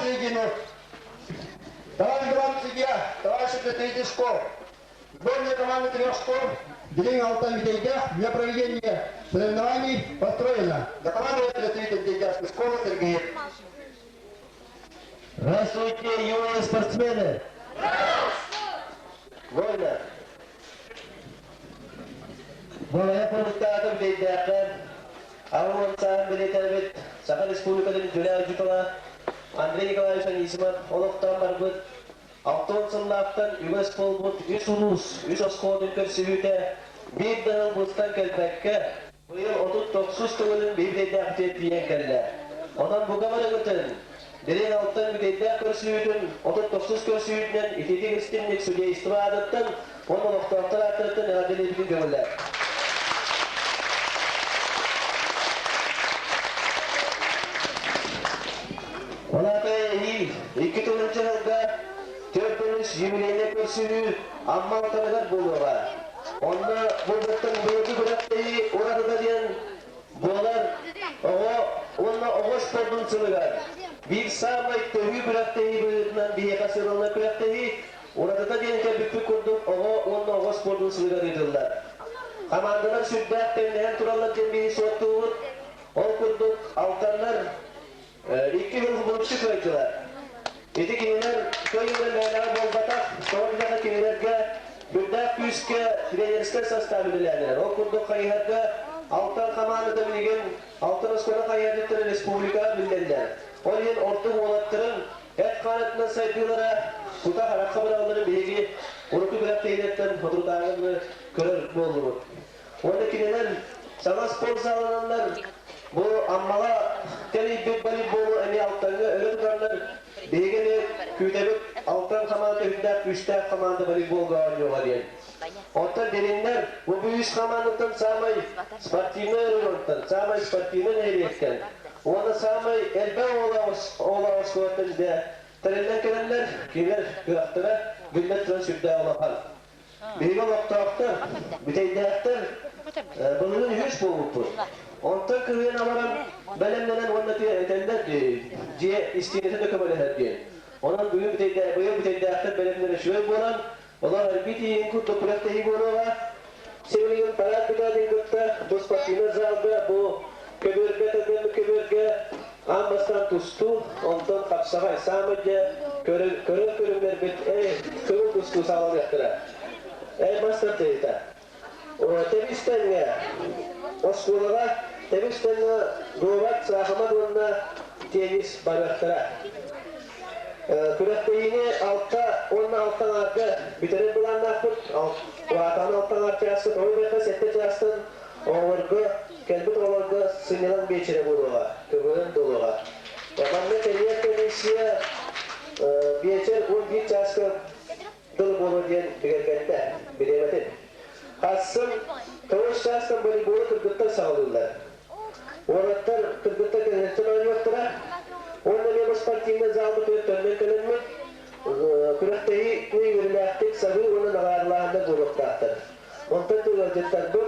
середину. Товарищ главный судья, товарищи представители школ, сборная команда трех школ Деревня Алтан Витайдях для проведения соревнований построена. Докладывает представитель Витайдяхской школы Сергей. Здравствуйте, юные спортсмены! Вольно! Балая курдуктаатым бейдээххэ Аҕа саан билитэбит Саха Республикатын үтүөлээх учуутала Андрей Николаевич Анисимов олохтоон барбыт 60 сыллаахтан үгэс буолбут үс улуус үс оскуолатын көрсүһүүтэ биир да сыл быстан кэлбэккэ быйыл 39 төгүлүн биһириэйдээхпитигэр тиийэн кэллэ. Онон бука барыгытын Дириҥ Алтан бүтэйдээх көрсүһүүтүн 39 көрсүһүүтүнэн ититик истиҥник судейство аатыттан уонна олохтоохтор ааттарыттан эҕэрдэлиирбитин көҥүллээх. Ол аата эһиил икки тыһыынча сылга 4 юбилейнай көрсүһүү Амма Алтаныгар буолуоҕа. Онно бу быйылгы күрэхтэһии уратыта диэн буолар оҕо уонна оҕо спордун сылыгар биир саамай төһүү күрэхтэһии быһыытынан биһиэхэ сыаналанар күрэхтэһии уратыта диэн кэлбиппит курдук оҕо уонна оҕо спордун сылыгар ыытыллар. Хамаандалар сүрдээх тэҥнэһэн тураллар диэн биһи суоттуубут. Ол курдук алтаннар икки сыл булчу кыайдылар. Ити кинилэр кыайыылара мээнэҕэ буолбатах, тоҕо диэтэххэ кинилэргэ үрдээх күүскэ тренерскэй састаап үлэлээннэр. Ол курдук хайыһарга Алтан хамаандата билигин Алтан оскуола хайыһардыттара республикаҕа биллэллэр. Ол иһин ордук уолаттарын эт-хаан өттүнэн сайдыылара тута харахха быраҕылларын биһиги урукку күрэхтэһиилэртэн соторутааҕы көрөр буоллубут. Уонна кинилэр саҥа спорт залананнар бу Аммаҕа тэрийбит волейболу эмиэ Алтаҥҥа өрө тутаннар биһиги эмиэ күүтэбит Алтан хамаанда үрдээх күүстээх хамаанда волейболга оонньуоҕа диэн. Оттон Дириҥнэр бу үс хамаандаттан саамай спортивнай оройуонтан, саамай спортивнай нэһилиэктэн уонна саамай элбэх оҕолоох оскуолаттан дьэ тэриллэн кэлэннэр кинилэр кыахтара биллэн туран сүрдээх улахан. Биһиги олохтоохтор, бүтэйдээхтэр былырыын үһүс буолбуппут. Онтон кыһыйан абаран бэлэмнэнэн уонна этэллэр дьиэ истиэнэтэ да көмөлөһөр диэн. Онон бүгүн быйыл бүтэйдээхтэр бэлэмнэрэ үчүгэй буолан, олор эрбит иһин курдук күрэхтэһии буолуоҕа. Сибилигин парад бүтээдин кытта бу спортивнай залга бу көбүөргэ тардыммыт көбүөргэ аан бастаан тустуу, онтон хапсаҕай саамай дьэ көрөр көрүҥнэрбит көҥүл тустуу саҕаланыахтара. Эй мас тардыһыыта. Тэбис тэҥҥэ оскуолаҕа тэбис тэҥҥэ дуобат, саахымат уонна теннис барыахтара. Күрэхтэһиини алта уонна алта аҥаарга бүтэрэр былааннаахпыт. Улаатаан алта аҥаар чааска тоҕо диэххэ сэттэ чаастан оҕолорго кэлбит оҕолорго сынньалаҥ биэчэрэ буолуоҕа, көҥүлүн буолуоҕа. Манна тэрийэр комиссия биэчэр 11 чааска дылы буолуо диэн бигэргэттэ, бириэмэтин. Хассын 9 чаастан волейболу кыргыттар саҕалыыллар. Уолаттар кыргыттар кэлэттэн оонньуохтара. Уонна эмиэ спортивнай залбытыгар төннөн кэлэммит күрэхтэһии үөрүүлээхтик сабыы уонна наҕараадалааһыннар буолуохтаахтар. Онтон ыалдьыттарбыт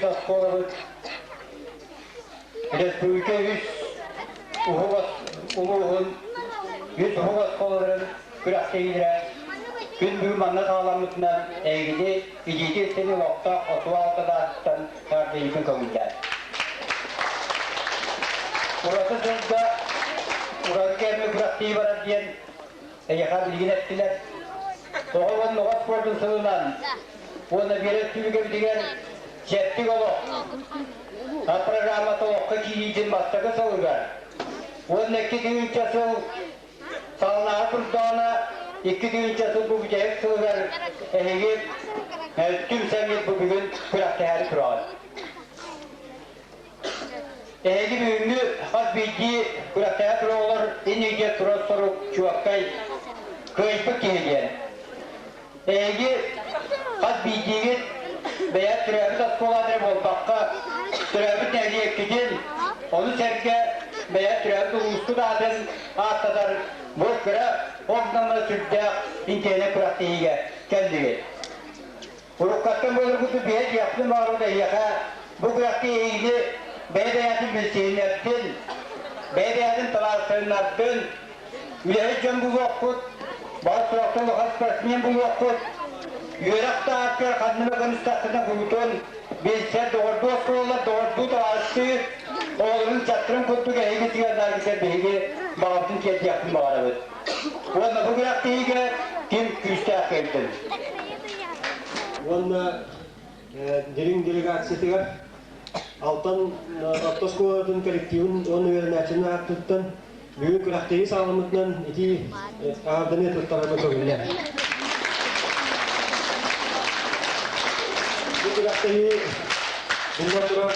Үс оскуолабыт республика үс уһук улууһун үс уһук оскуолаларын күрэхтэһиилэрэ күн бүгүн манна саҕаламмытынан эһигини илиитин олохтоох оту алтадааттан эҕэрдэлиибин көҥүллээн. Ураты сылга ураты кэмҥэ күрэхтии барар диэн эйиэхэ билигин эттилэр. Тоҕо уонна оҕо спордун сылынан уонна биэрэр түбүгэбитигэр Чэппик олох программата олоххо киириитин бастакы сылыгар уонна 2000 сыл саллааҕа турдаҕына 2000 сыл бу бүтэһик сылыгар эһиги түмсэҥҥит бу бүгүн күрэхтэһээри тураҕыт. Эһиги бүгүҥҥү хас биирдии күрэхтэһэ турар оҕолор иннигэ турар сорук чуоккай кыайбыт киһи диэн. Эһиги хас биирдиигит бэйэ төрөөбүт оскуолаҕа эрэ буолбакка, төрөөбүт нэһилиэккитин, ону сэргэ бэйэ төрөөбүт улуускут аатын ааттатар бу кыра огнанна сүрдээх интиэнэ күрэхтэһиигэ кэллигит. Уруккаттан буоларгытын биһэ диэхпин баҕарабын эһиэхэ бу күрэхтэһиини бэйэ-бэйэтин билсиһиннэрдин, бэйэ-бэйэтин талаастарыннардын, үлэһит дьон булуохпут, баар суохтан улахан спортсмен булуохпут, үөрэх да ааккар ханныма гыныстаххына куруутун билсэр доҕордуу оскуолалар доҕордуу табаарыстыы оҕолорун чаттарын курдук эһиги сыһыаннаргытыгар биһиги баҕабытын тиэрдиэхпин баҕарабыт. Уонна бу күрэхтэһиигэ ким күүстээх кэлдин? Уонна дириҥ делегациятыгар Алтан орто оскуолатын коллективын уонна үөрэнээччини ааттыттан бүгүн күрэхтэһии саҕаламмытынан итии аһарданы туттарарга көҥүллэр. Бу күрэхтэһии биллэн турар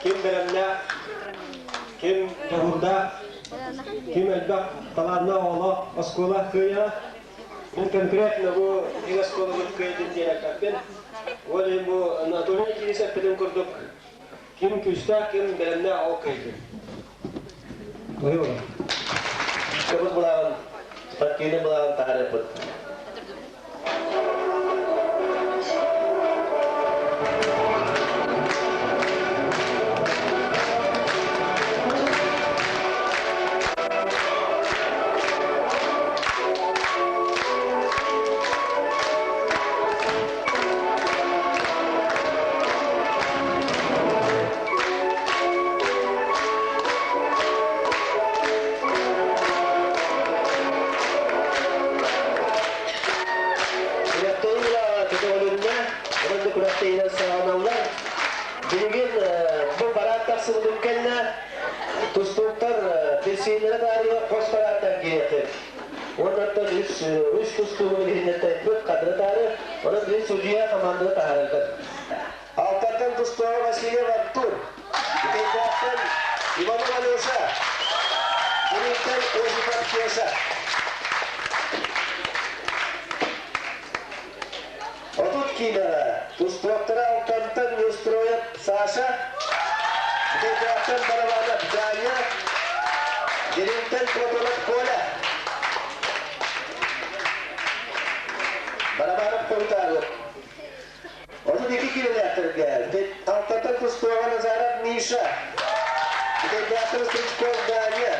ким бэлэмнээх, ким дьоһурдаах, ким элбэх талааннаах оҕолоох оскуола кыайара. Мин конкретно бу биир оскуолабыт кыайдын диэн эппэппин. Ол иһин бу Анатолий Кирис эппитин курдук ким күүстээх, ким бэлэмнээх ол кыайдын. Көмүс былааҕын, спортивный былааҕын таһаарыахпыт. Күрэхтэһии былааҕа көтөҕүлүннэ, онон күрэхтэһиинэн саҕаланаллар. Билигин бу парад тахсыбытын кэннэ тустууктар билсиилэрэ таарыйа хос парадтан киириэххит. Уоннаттан үс, үс тустуугу билиһиннэртэйбит хатыры таары, онон биир судьуйа хамаанданы таһаараргар. Алтартан тустууга Васильев Артур, Бүтэйдээхтэн Иванов Алеша, Кириттэн Осипов Кеша. 30 киилэҕэ тустууктара Алтантан Неустроев Саша, Бүтэйдээхтэн Барабанов Ганя, Диринтэн Платонов Коля. Барабанов Хойутааров. 32 килэлээхтэргэ Алтантан тустууга Назаров Миша, Бүтэйдээхтэн Стручков Ганя,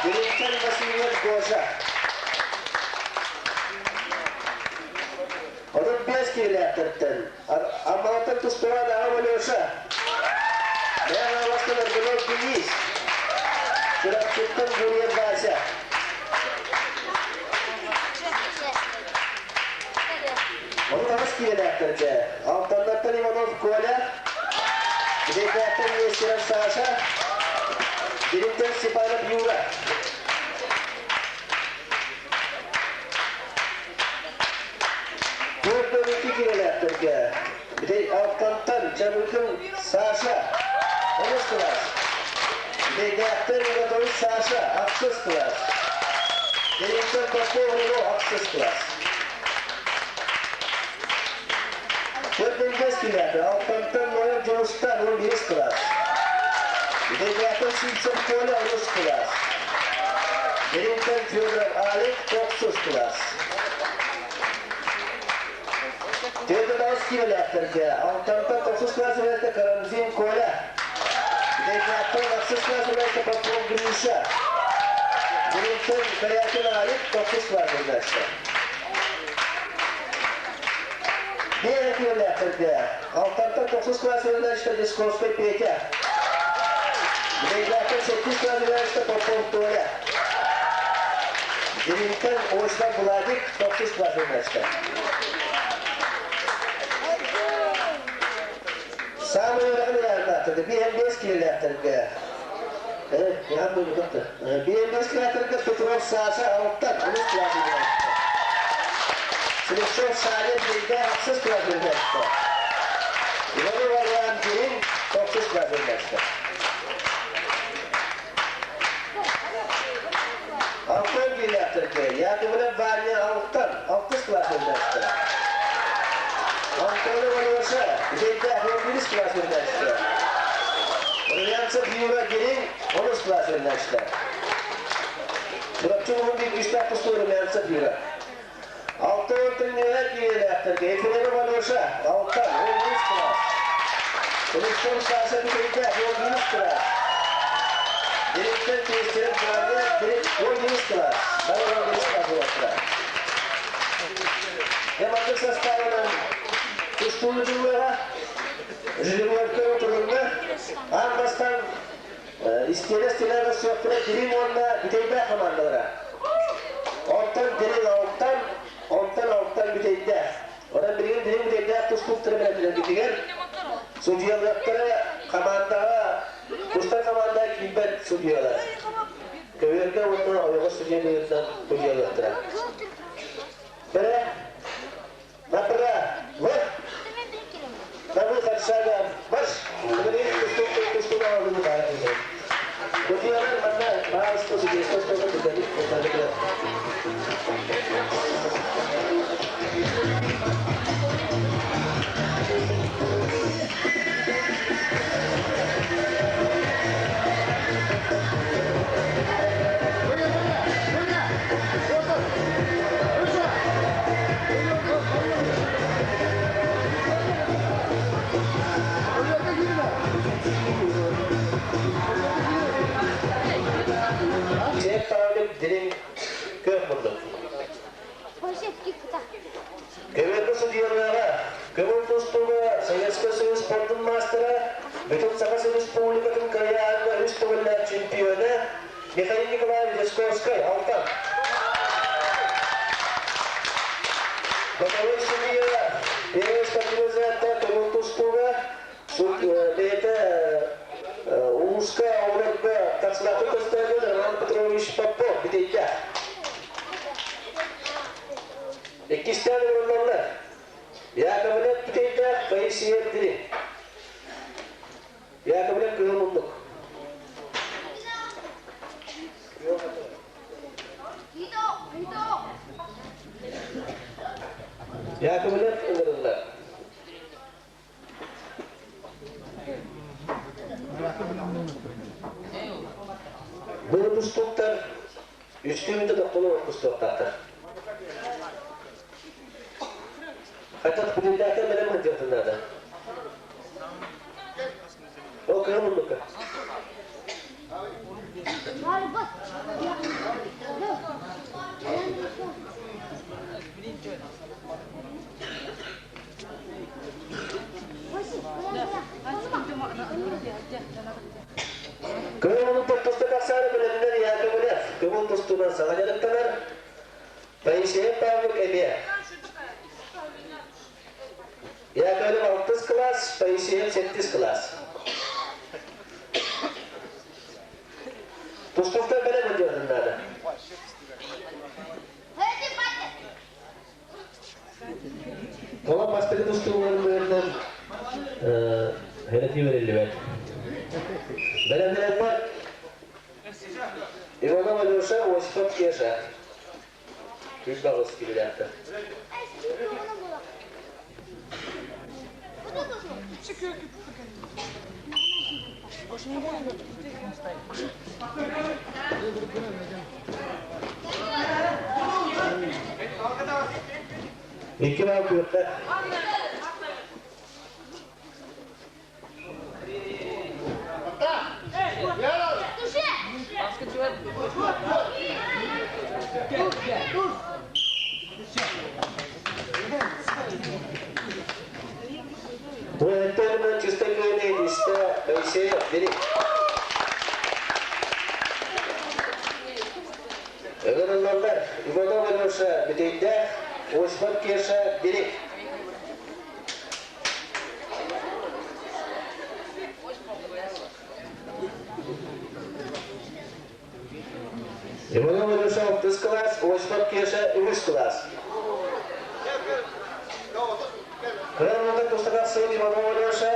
Диринтэн Васильев Гоша. 35 килэлээхтэртэн Аммалаттан тустууга Даҕа Алеша, Мэҥэ Аргунов Денис, Чурапчыттан Гурьев Вася. 38 килэлээхтэргэ Алтаннартан Иванов Коля, Бүтэйдээхтэн Нестеров Саша, Дириҥтэн Степанов Юра. 42 килэлээхтэргэ Бүтэй Алтантан Чабыкын Саша, онус кылаас. Бүтэйдээхтэн Игнатович Саша, ахсыс кылаас. Дириҥтэн Попов Рено, ахсыс кылаас. 45 килэлээхтэр Алтантан Ноев Дьулустан, 11 кылаас. Бүтэйдээхтэн Сивцев Коля, онус кылаас. Дириҥтэн Федоров Алик, тохсус кылаас. Төрт киилэлээхтэргэ Алтантан тохсус кылаас үлэһитэ Карамзин Коля, Бүтэйдээхтэн ахсыс кылаас үлэһитэ Попов Гриша, Дириҥтэн Корякин Алик тохсус кылаас үлэһитэ. Биэс киилэлээхтэргэ Алтантан тохсус кылаас үлэһитэ Десковскай Петя, Бүтэйдээхтэн сэттис кылаас үлэһитэ Попов Толя, Дириҥтэн Осипов Владик тохсус кылаас үлэһитэ. Саамай ыарахан ыйааһыннаахтарга, 55 киилэлээхтэргэ, ыйаан буолбутахтар. 55 килэлээхтэргэ Петров Саша алтан, онус кылаас үлэлээхтэр. Слепцов Саня бииргэ ахсыс кылаас үлэлээхтэр. Иванов Варлам Кирин тохсус кылаас үлэлээхтэр. Алтан киилээхтэргэ Яковлев Ваня алтан, алтыс кылаас үлэлээхтэр. Антонов Алеша Үтэйдээх 11 кылаас үлэлээхтэр. Румянцев Юра Гирин онус кылаас үлэлээхтэр. Чурапчы улуһун биир күүстээх тустуу Румянцев Юра. 60 үөһэ киилэлээхтэргэ Ефремов Алеша алтан, 11 кылаас. Рустам Саша Бүтэйдээх 11 кылаас. Дириҥтэн Пестерев Ваня 11 кылаас. Бары 11 кылаас буолаттара. Эманнык составынан тустууну дьыллара жеребьевка утулунна. Аан бастаан истиэнэ стенаҕа сүөхтэрэ Дириҥ уонна Бүтэйдээх хамаандалара. Онтон Дириҥ алтан, онтон алтан Бүтэйдээх. Онон билигин Дириҥ Бүтэйдээх тустууктара бэлэмнэнэргитигэр судьуйалыахтара хамаандаҕа тустар хамаанда киирбэт судьуйалар. Көбүөргэ уонна ойоҕос судьуйа быһыытынан судьуйалыахтара. Бэрэ, направо, на выход шагом, марш! Судьялар манна баҕаска судейство Чек Павлик дириҥ көх мурдук. Көмөлгө судьуйалара, көҥүл тустууга Советскай Союз спордун маастара, бүтүн Саха Республикатын кыайааһыҥҥа үс төгүллээх чемпиона Михаил Николаевич Дьячковскай, Алтан. Боковой судья первой спортивной зарядта көҥүл тустууга бэйэтэ улууска оҕолорго тахсылаахтык көстөөбүт Роман Петрович Попов бүтэйдээх. Иккистээн ылыллаллар. Яковлев бүтэйдээх Паисия Дирин. Яковлев кыһыл муннук. Яковлев ыҥырыллар. Бу тустууктар үстүүн да тохтолу тустуохтаахтар. Хайдах билиннээхтэр бэлэм сылдьыахтын наада. Ол кыһыл муннукка. Кыһыл тусту тахсаары бэлэмнэр Яковлев көҥүл тустуунан саҥа дьарыктанар Таисия Павлик эмиэ. Яковлев алтыс кылаас, Таисия сэттис кылаас. Тустууктар бэлэм сылдьыахтын наада. Тола бастакы тустууларын быһыытынан хэрэтии бэриллибэт. Бэлэмнэнэллэр Иванов Алеша, Осипов Кеша. Күн баҕыс киһилээхтэр. Икки баал күөххэ. Уһуктарынан чистай күөнэ истэ Моисеев били. Ыҥырыллаллар Иванов Алеша Бүтэйдээх, Осипов Кеша Били. Иванов Алеша алтыс кылаас, Осипов Кеша үһүс кылаас. Кыра тустаах Иванов Алеша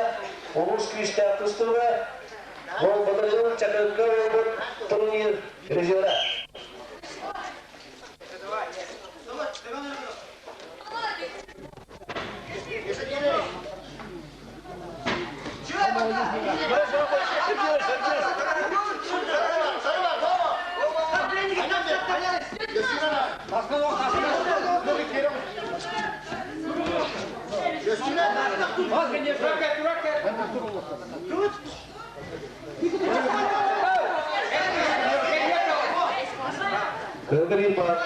улуус күүстээх тустууга ол батальон Чакырга буолбут турнир призера. Кылгырый бар.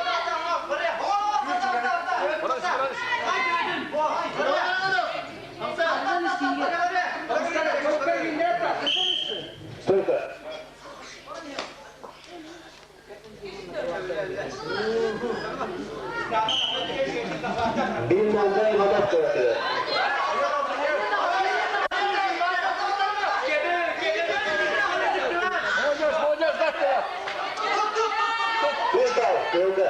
Стойка. Биир малга Иванов кыратыгар. Үс бал, кыылга.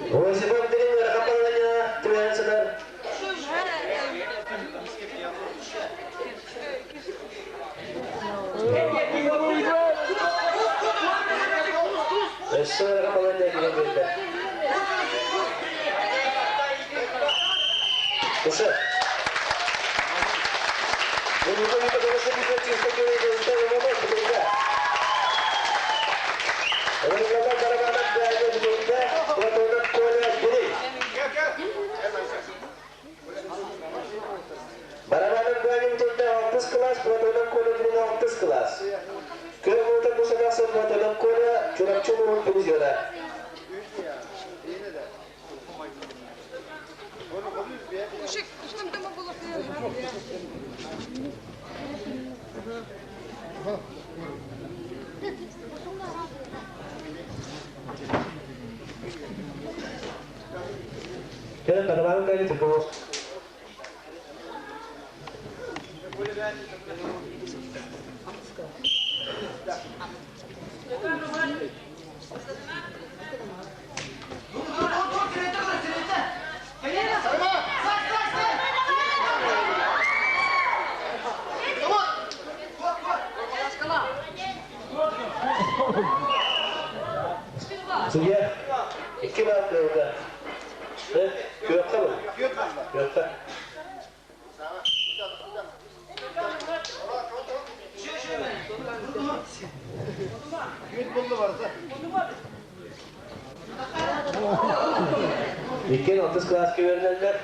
Осипов Дириҥ ыарахаппаланя түбэһэн сытар. Өссө ыарахаппаланя киирэн биэрдэ. Туша. Барабанын Ганя Бүтейде алтыс класс, Платонов Коля Дмитрий алтыс класс. Көр мута Кусанасы Платонов Коля Чурапчы улууһун призера. Көр барабанын Ганя Тупулов. Судья, икки баал кыылга. Күөххэ бұл. Күөххэ. Иккен алтыс класска үөрэнэллэр.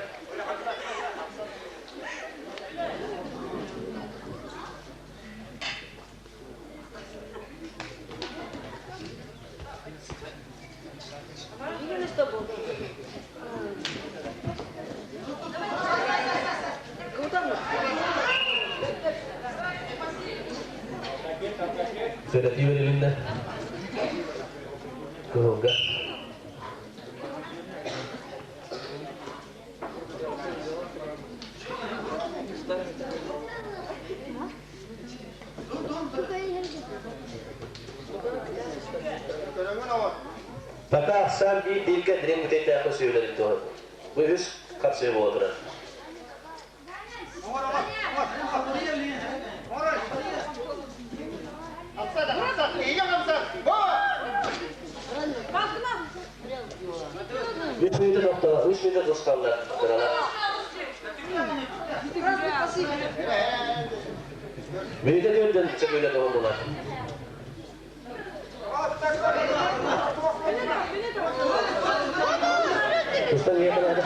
Сэрэтии бэрилиннэ. Кыһылга. Пока сам биир бииргэ дириҥ бүтэйдээххэ сүөлэрин туһа. Бу үс хапсыы буола турар. Үс мүнөтэ тохтоо, үс мүнөтэ тусхаллар кыралар. Мүнөтэ төрдөн сөбүлэ туһуллулар. Тустан ийэ кэлээдэ.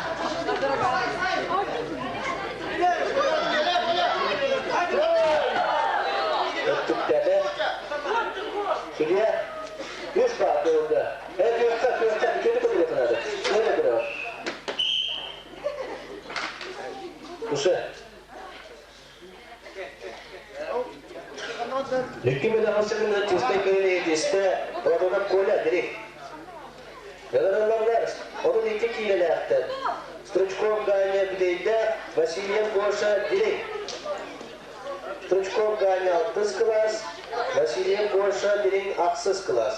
2008 сылынан чистай кыһын иитистэ Платонов Коля Дириҥ. Ыҥырыллаллар 32 киилэлээхтэр Стручков Ганя Бүтэйдээх, Васильев Гоша Дириҥ. Стручков Ганя алтыс кылаас, Васильев Гоша Дириҥ ахсыс кылаас.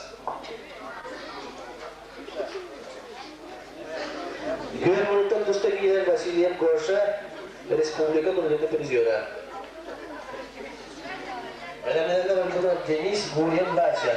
Күөл муруттан туста киирэр Васильев Гоша республика былырыыҥҥы призера. Бэлэмнэнэр ордуна Денис Гурьев Вася.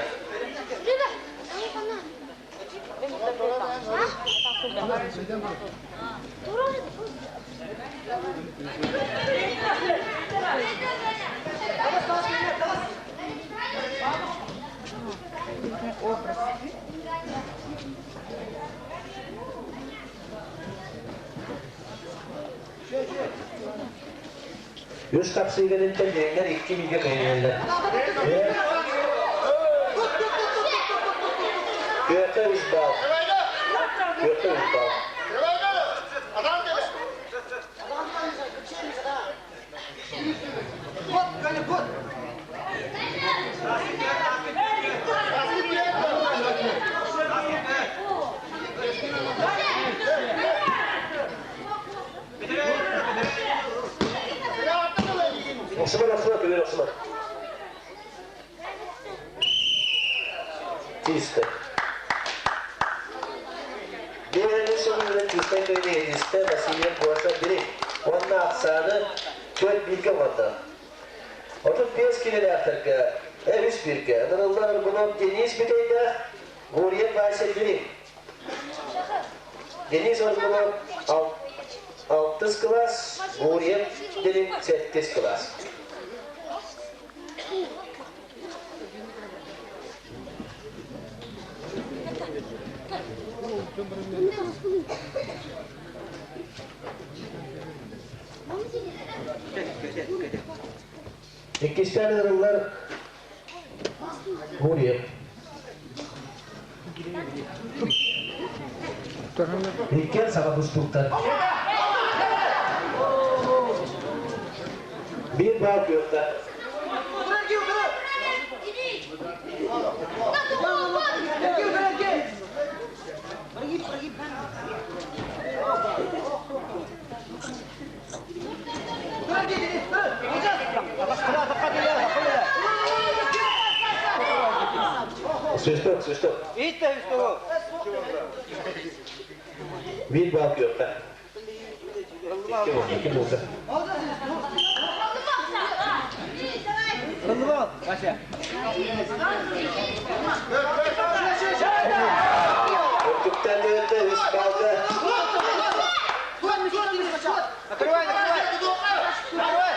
Үс тапсыыга дириҥнэр икки бииргэ кыайаллар. Күөккэ үс баал. Күөккэ үс баал. Охсумар, охсумар, көбүөр охсумар. Чисто. Биэрэни сылынан чистай кыйны едисте Васильев Гоша бири. Уонна ахсааны түөрт бииргэ оҥордо. 35 килэлээхтэргэ үс бииргэ ынырыллар Аргунов Денис Бүтэйдээх, Гурьев Вася Бири. Денис Аргунов алтыс кылаас, Гурьев Дириҥ сэттис кылаас. Иккистээн ыҥырыллар Гурьев. Иккиэн саха тустууктар. Биир баал күөххэ. Свисток, свисток. Биир баал күөххэ. Икки буолда. Үрдүктэн дөйөттө үс баалга. Накрывай, накрывай! Накрывай!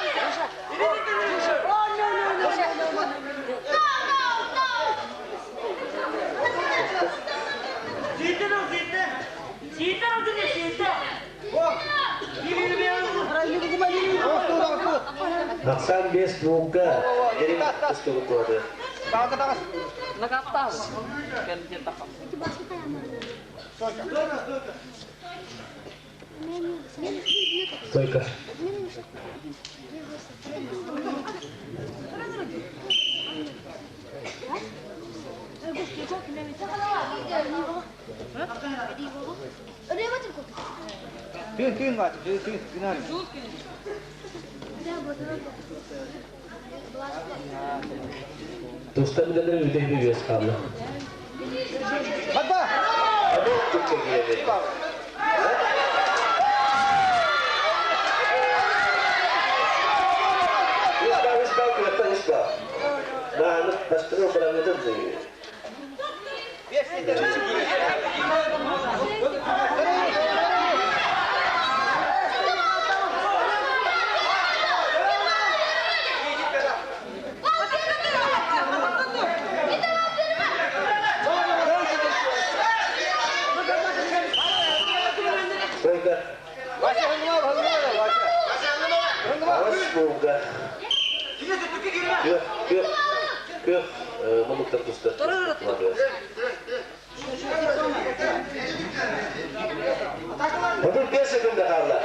Ахсан бес буукка Дириҥ тустубут буолды. Стойка. Туста билэлэр үтэй үөс хаалла. Аны тукка киирэр. Үс баал, үс баал, күрэхтэн үс баал. Нааны бастакы бырагытын Стойка. Аҕыс буолга. Күөх, күөх, күөх муннуктар тустар. 35 секунда хаалла.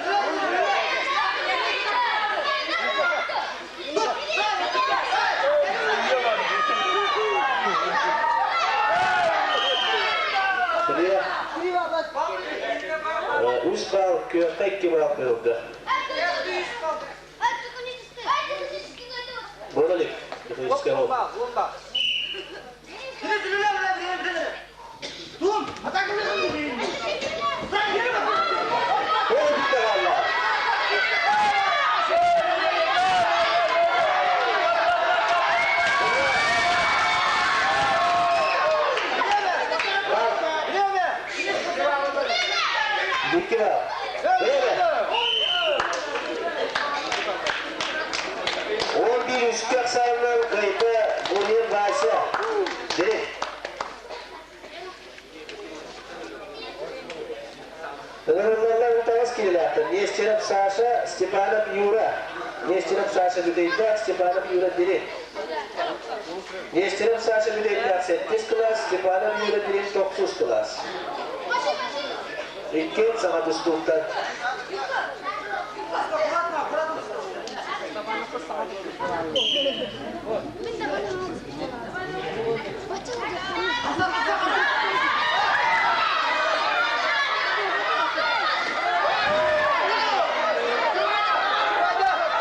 Үс балл күөххэ, 2 балл кыһылга. Буола илик. Техническэй хол. Ол бүтэ хаалла. Икки балл. Бэйэ. 11 үскэ ахсаанынан кыайда Гурьев Вася. Дириҥ. Ыҥырыллаллар утаҕас киһилээхтэр. Нестеров Саша, Степанов Юра. Нестеров Саша Бүтэйдээх, Степанов Юра Дириҥ. Нестеров Саша Бүтэйдээх сэттис кылаас, Степанов Юра Дириҥ тохсус кылаас. Иккиэн саҥа тустууктар.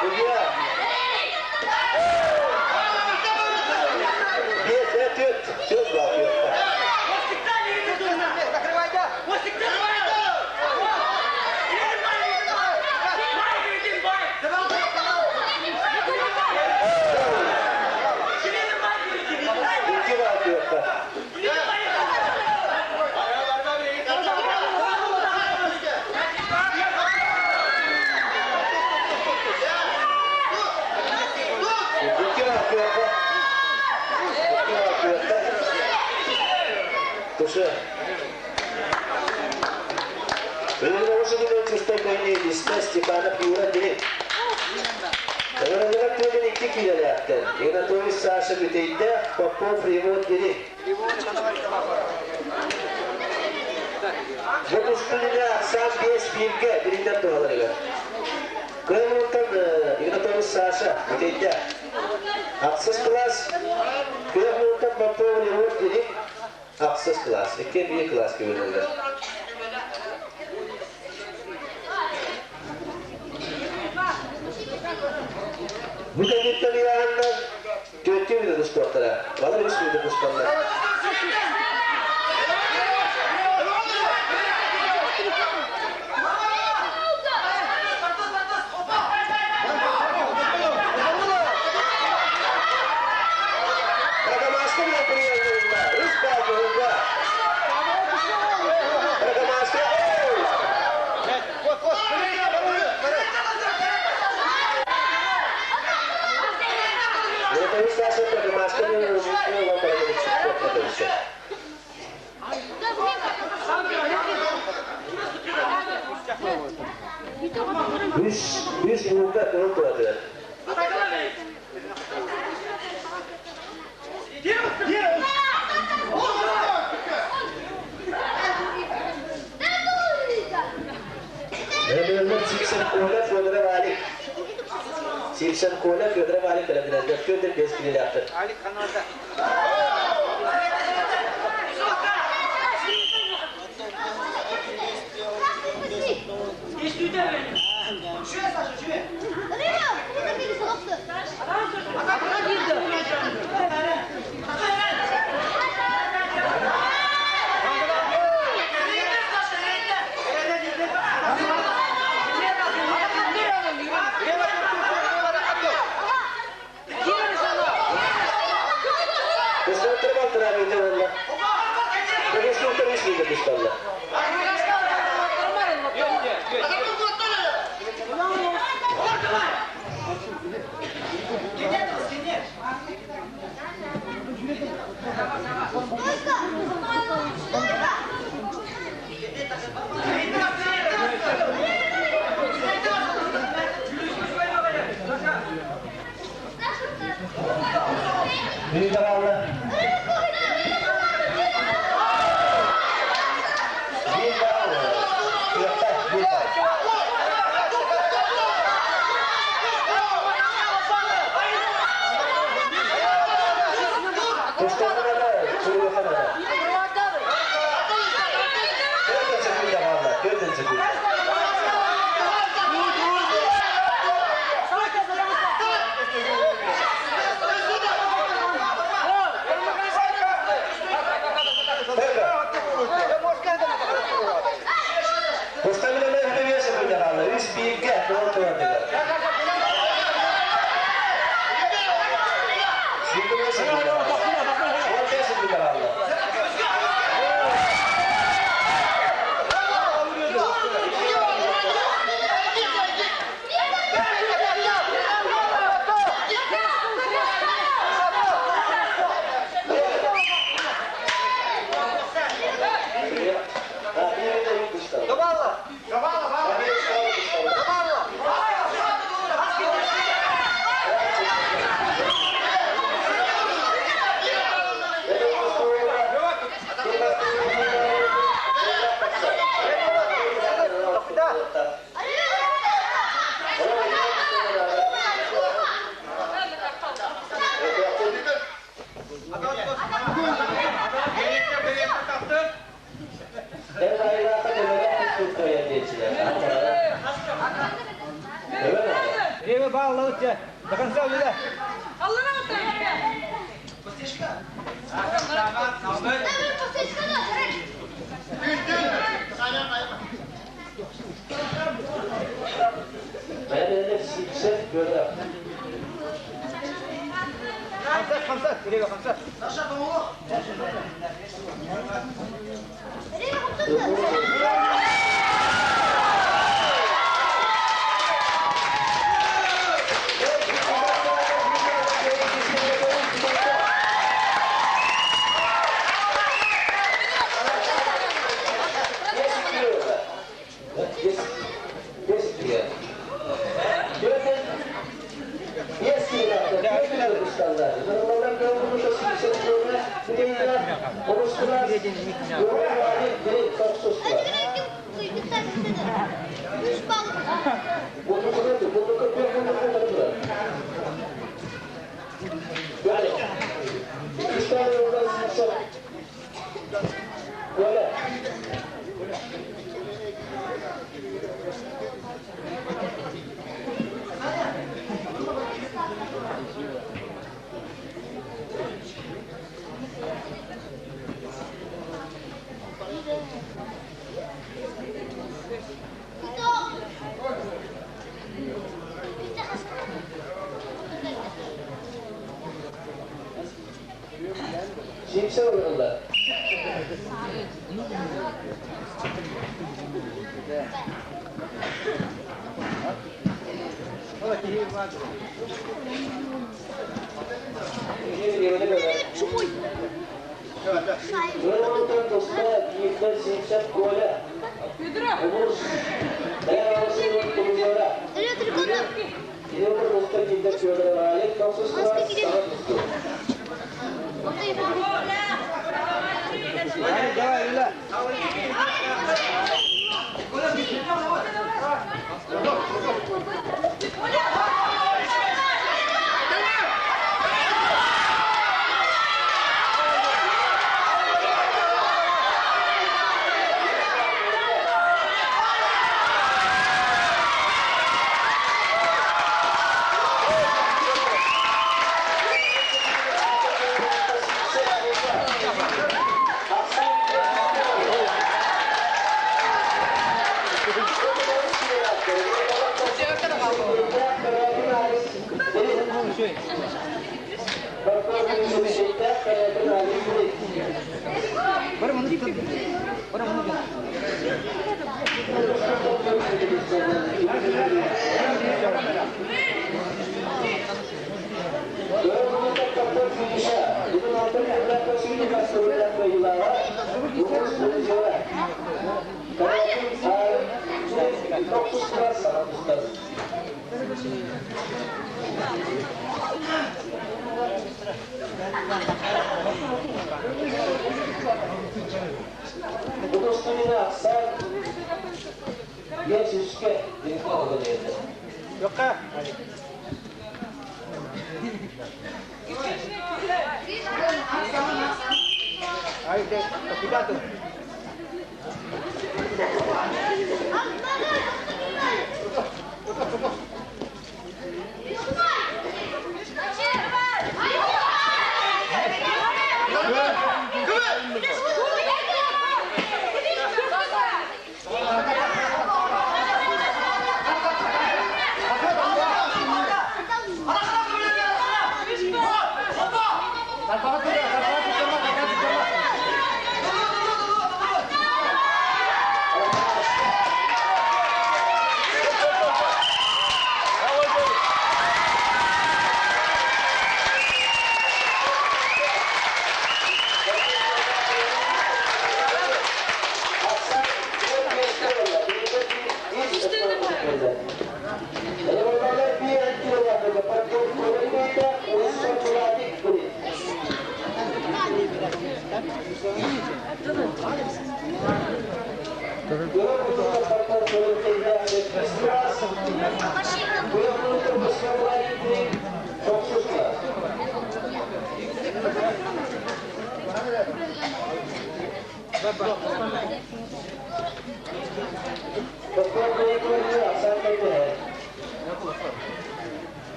Судья. Биэс, түөрт, түөрт балл түөртэ. Икки балл түөртэ. Икки балл түөртэ. Икки балл түөртэ. Туше. Өлөрөҕүсүгүнэн чустай көйнө илистэ Степанов Юра Дириҥ. Ыҥырыллыбат түөртэн икки киилэлээхтэр. Игнатович Саша Бүтэйдээх, Попов Ремонт Дириҥ. Бу тустууга ахсаан биэс бииргэ бириндэр туһаларыгар. Кыайыылтан Игнатович Саша Бүтэйдээх. Ахсыс кылаас күөх муунтан Попов Ремонт Дириҥ ахсыс кылаас. Икки биир кылаас кыбыллар. Бу кэнниттэн ыйааһыннар түөртүү мүнүүтэ тустуохтара. Балар үс мүнүүтэ тусталлар. Программаска билэн приемнарында үс баал кыһылга. Программаска Игнатович Саша программаска Үс, үс ууга кыһыл туратыгар. Эбээлэр Сипсен Коля, Федоров Алик. Сипсен Коля, Федоров Алик кэлэбинэллэр. Федор бес килилээхтэр. Алик ханарда. Кысталтыр балтыра миите болла. Кысталтыр үс миите тусталлар. Миите хаалла. Биир баал. Кыахта биир баал. Тусталлар суруйханара. Төрдөн секунда хаалла. Төрдөн секунда. бииргэ кыһыл кыратыгар. Сүүрбэ секунда. 15 секунда хаалла. Время баллы до конца уйда. خمسات خمسات ريبة خمسات.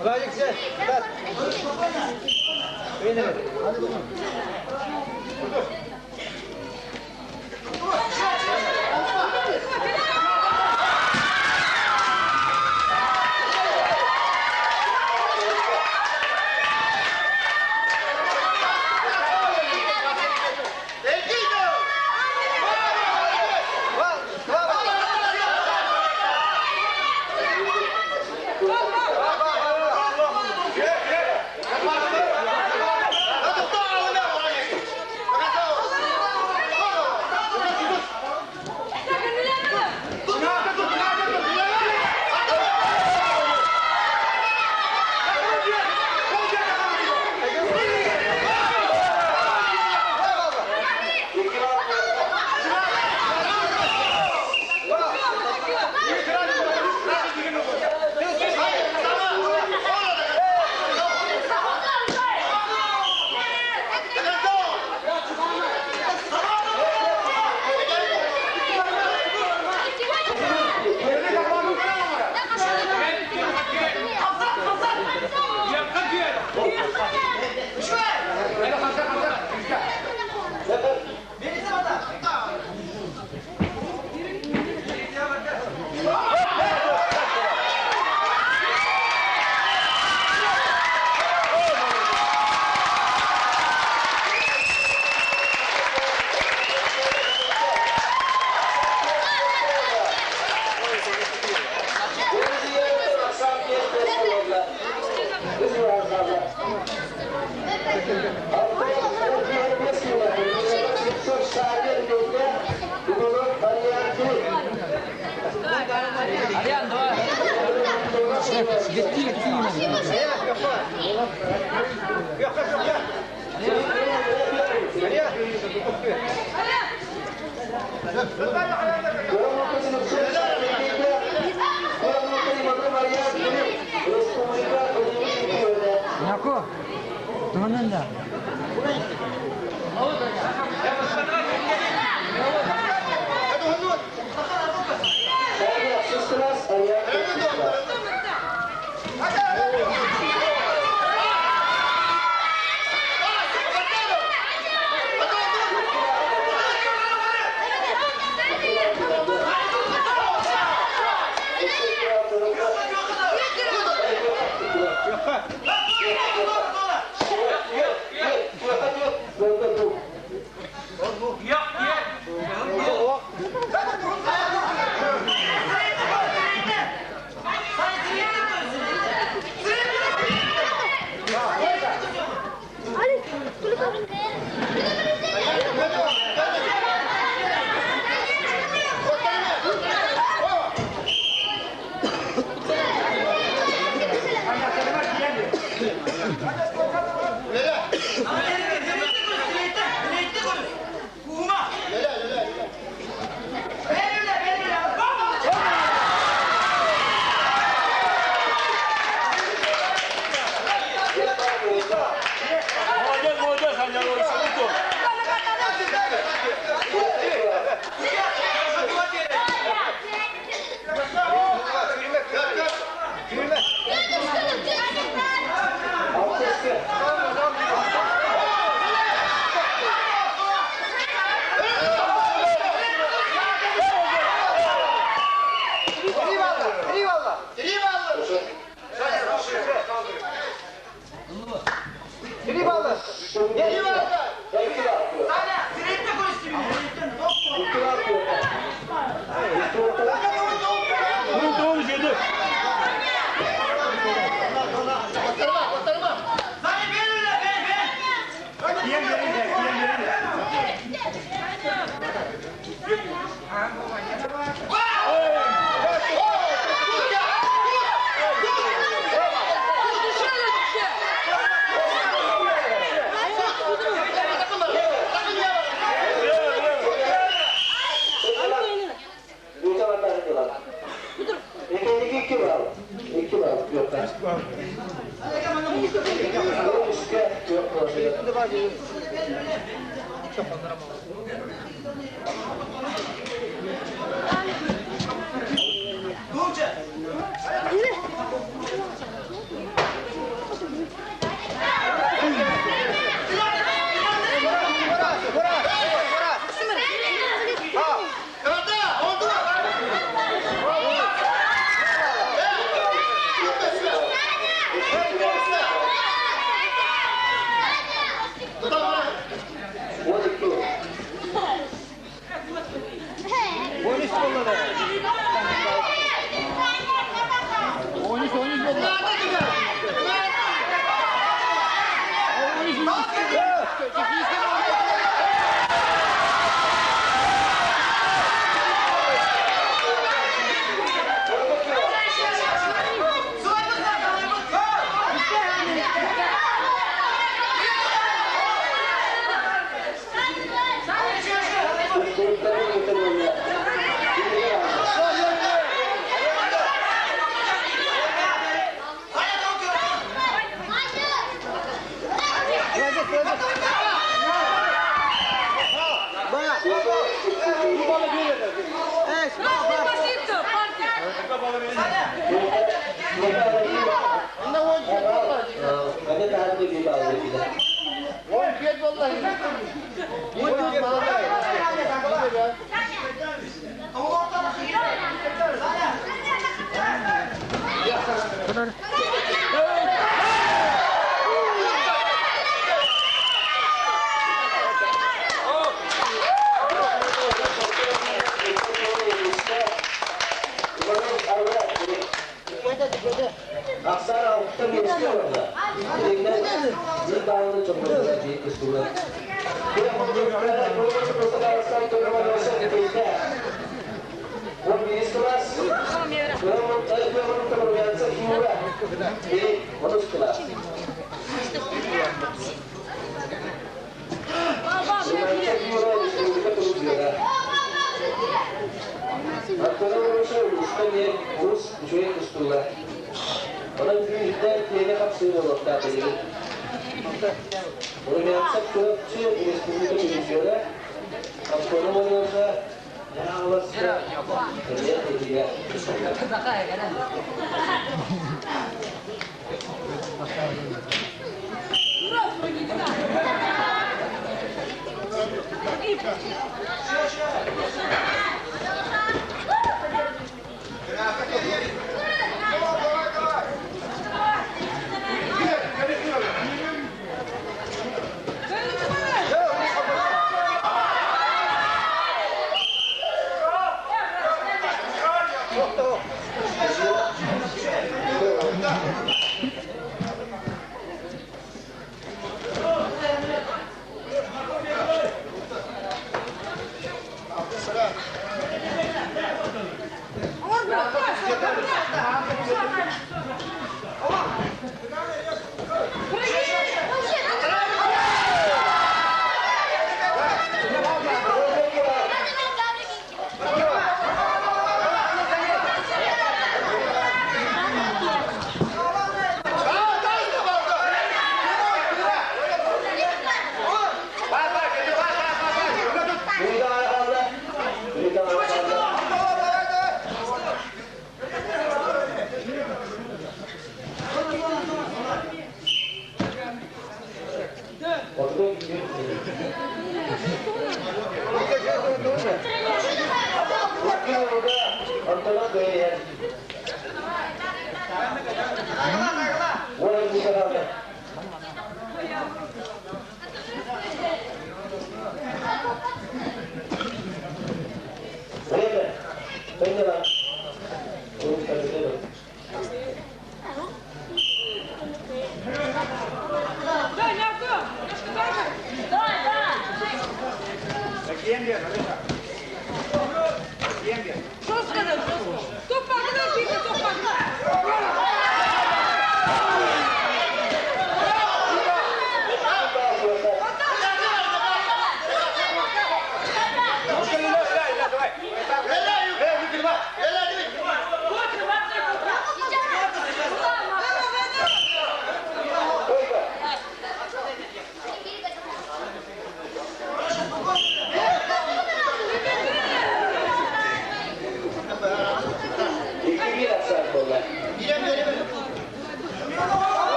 Владик, сядь! Так.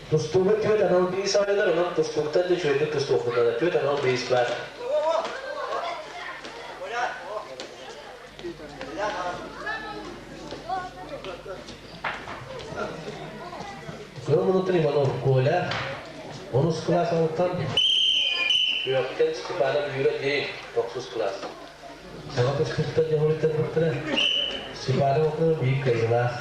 Тустууга түөрт анал биис аайылар, онон тустууктан да үчүгэйдик тустуохпутана түөрт анал биис баар. Кыыл мунутун Иванов Коля, онус кылаас алтан, Күөхтэн Степанов Юра Дей, тохсус кылаас. Саҥа тустууктан дьоһуруттан быттара Степанов окно биир кыайыылаах.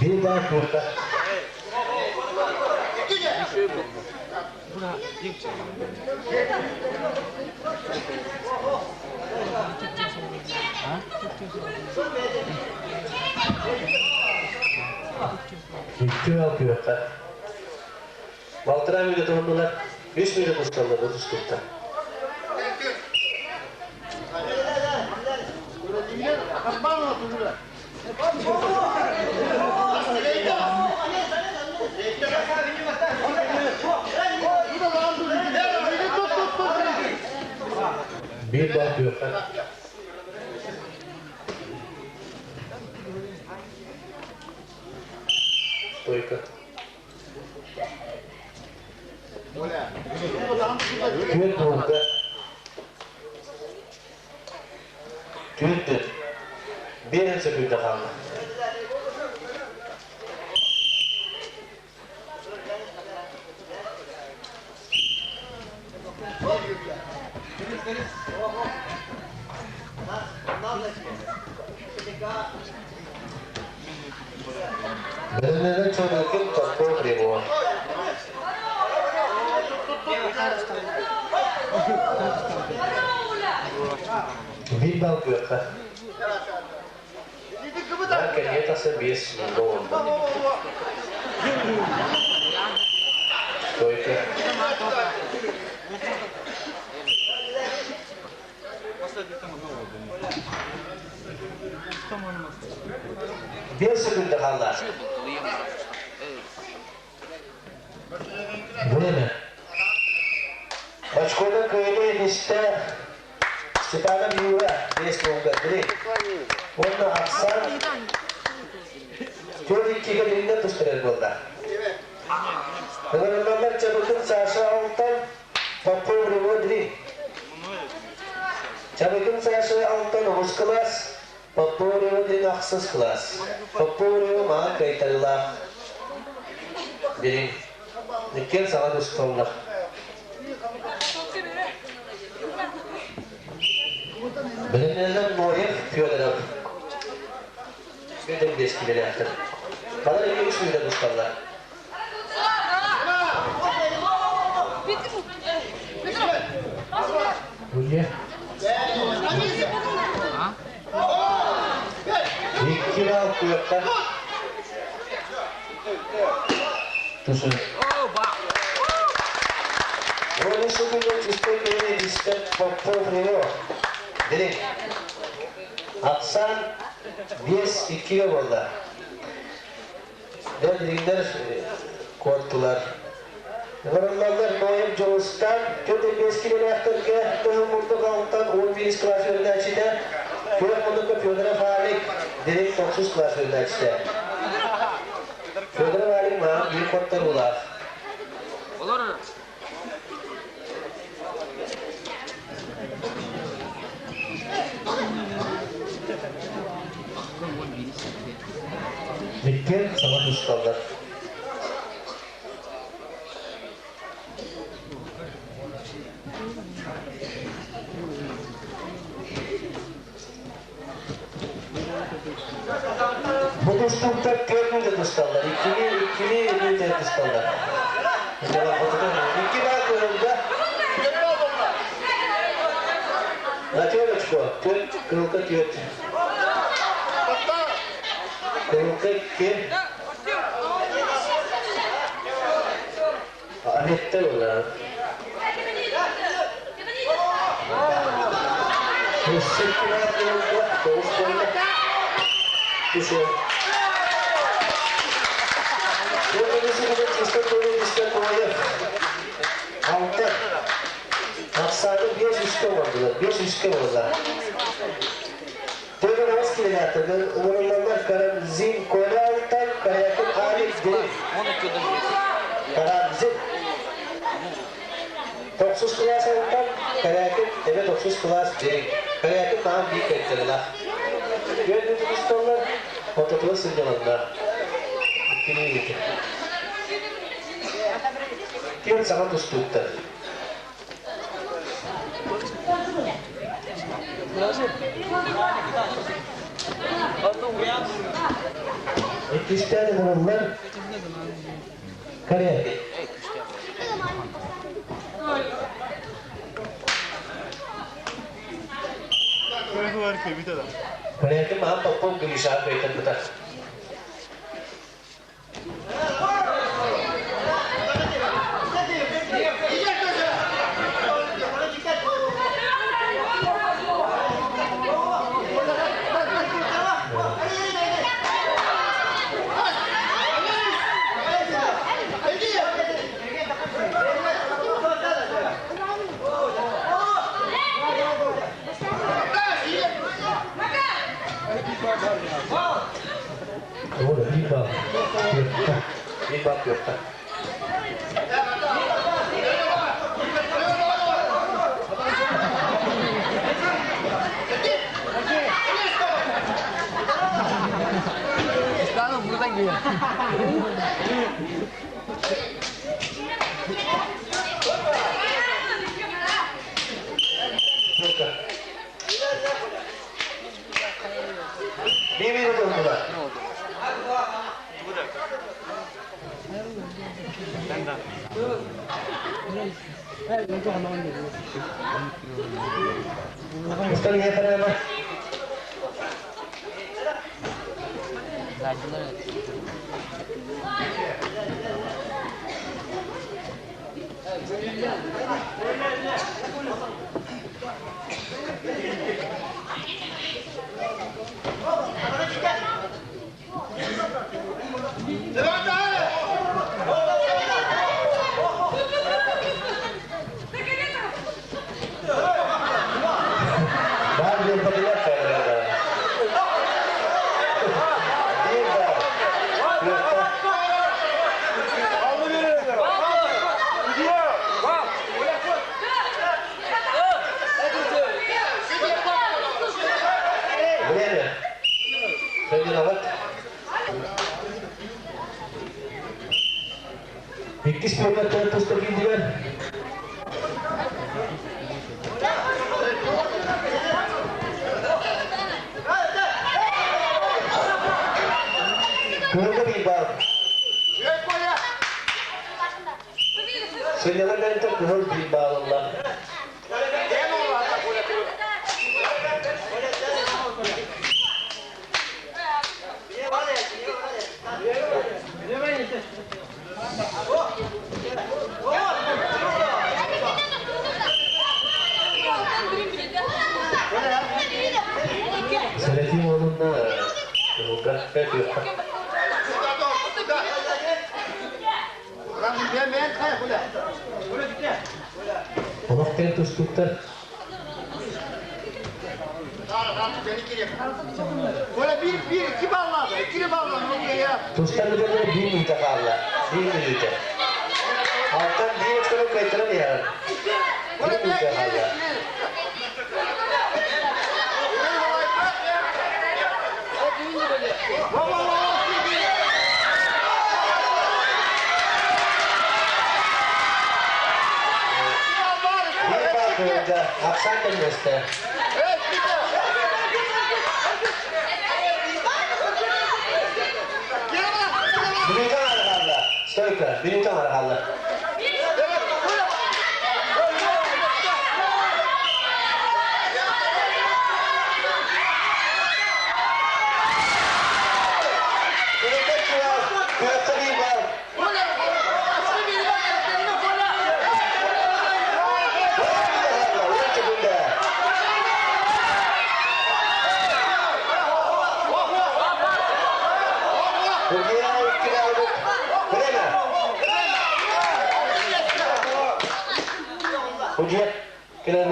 Биир баар куорка. Икки бал күөххэ. Балтараа мүнүүтэ туһуннулар, үс мүнүүтэ тусталлар бу тустууктар. Биир бал күөххэ. Стойка. Түөрт уолга. Түөрт Биэһин сөкүүндэ хаалла. Бэлэмнэнэр Чорокин Попов Ревон. Биир бал күөххэ. Кэннигэ тахса биэс мунга уонна. Стойка. Биэс секунда хаалла. Время. Очкода кыайыы истэ Степанов Юра, биэс буолга били. Уонна ахсан түөрт иккигэ билиннэ тустарар буолла. Ыҥырыллаллар Чабыкын Саша Алтан, Попов Реводри. Чабыкын Саша Алтан оҕус кылаас, Попов Реводрин ахсыс кылаас. Попов Рево маҕан кыайтарыылаах. Билин. Иккиэн саҥа тусталлар. Билинэллэр Ноев Федоров. Федор биэс килэлээхтэр. Балар икки үс мүнүүтэ тусталлар. Икки бал күөххэ. Тусун. Оля Шукина чистой кэлин истэн Попов Рио. Дириҥ. Ахсаан биэс иккигэ буолла. Дьэ дириҥнэр куоттулар. Ыҥырыллаллар Ноев Дьулустан, Петр биэс килэлээхтэргэ Кыһыл Мурдук Алтан он биирис кылаас үөрэнээччитэ, Күөх Муннукка Федоров Алик, Дириҥ тохсус кылаас үөрэнээччитэ. Федоров Алик маҕан биир хотторуулаах. Иккиэн саҥа тусталлар. Бу тустууктар түөрт мүнүүтэ тусталлар. Иккини, иккини мүнүүтэ тусталлар. Икки баар кыһылга. Түөрт, кыһылга түөрт. Кыһылга икки. Анетта буолар. Өссө кыһылга тоҕус буолла. Түшө. Алта. Ахсааны 5 үскэ оҥордулар, 5 үскэ буолла. Төбөн ас километрдан ыҥырыллаллар Карамзин Коля Алтан, Корякин Алик Дириҥ. Карамзин. Тохсус кылаас Алтан, Корякин эбэ тохсус кылаас Дириҥ. Корякин маҕан биир кэттэрилээх. Түөрт бүтүнүсталлар, ортотугар сынньаланна. Иккини Түөрт саҥа тустууктар. Иккистээн ыҥырыллар Корякин. Корякин маһан Попов Гриша кыайтарбыта. Ora, bir bak. Yokta. Bir bak yokta. Buradan geliyor. Yokta. Bir minut oldular. Устан yeter Var bir bakılar kaydırlar. Bir var. Yokta. Время. Тренировать. Иккис минуттан туста киирдилэр. Кыһылга bir бал. Сынньалаҥ кэнниттэн кыһыл bir баллар. Серафим онунна кыһылга пять yokta. Олох кэн тустууктар. Bir, bir, iki balladı. İkili balladı. Тустар бүтэллэр bir минута хаалла. Bir минута. Алтан bir очкону кыайтаран иһэр. Bir минута хаалла. Bir бал кыһылга. Ахсаан тэҥнэстэ. Минута хаалла. Стойка. Минута хаалла. Удьуот кэлэн.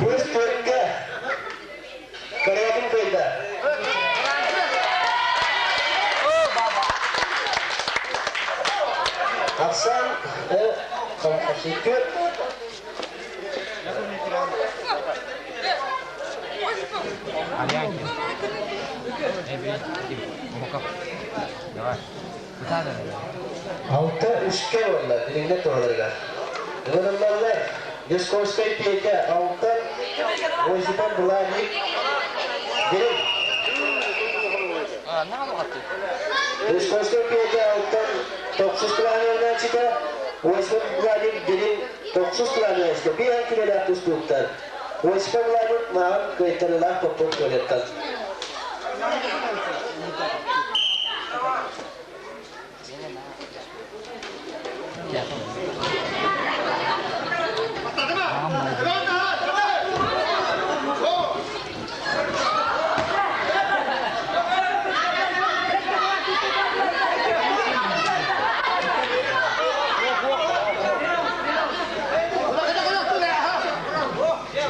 Быс төркө. Кореятын кыйда. Ахсан Хамхасыкы Алта үскэ уонна билиҥҥэ туһаларыгар. Ылыныллаллар Дьоскуоскай Петя Алтан Осипов Владик Дириҥ. Дьоскуоскай Петя Алтан тохсус кылаанньааччыта Осипов Владик Дириҥ тохсус кылаанньааччыта биир килэлээх тустууктар. Осипов Владик мааҕын кыайтарыылаах поппут туалеттан.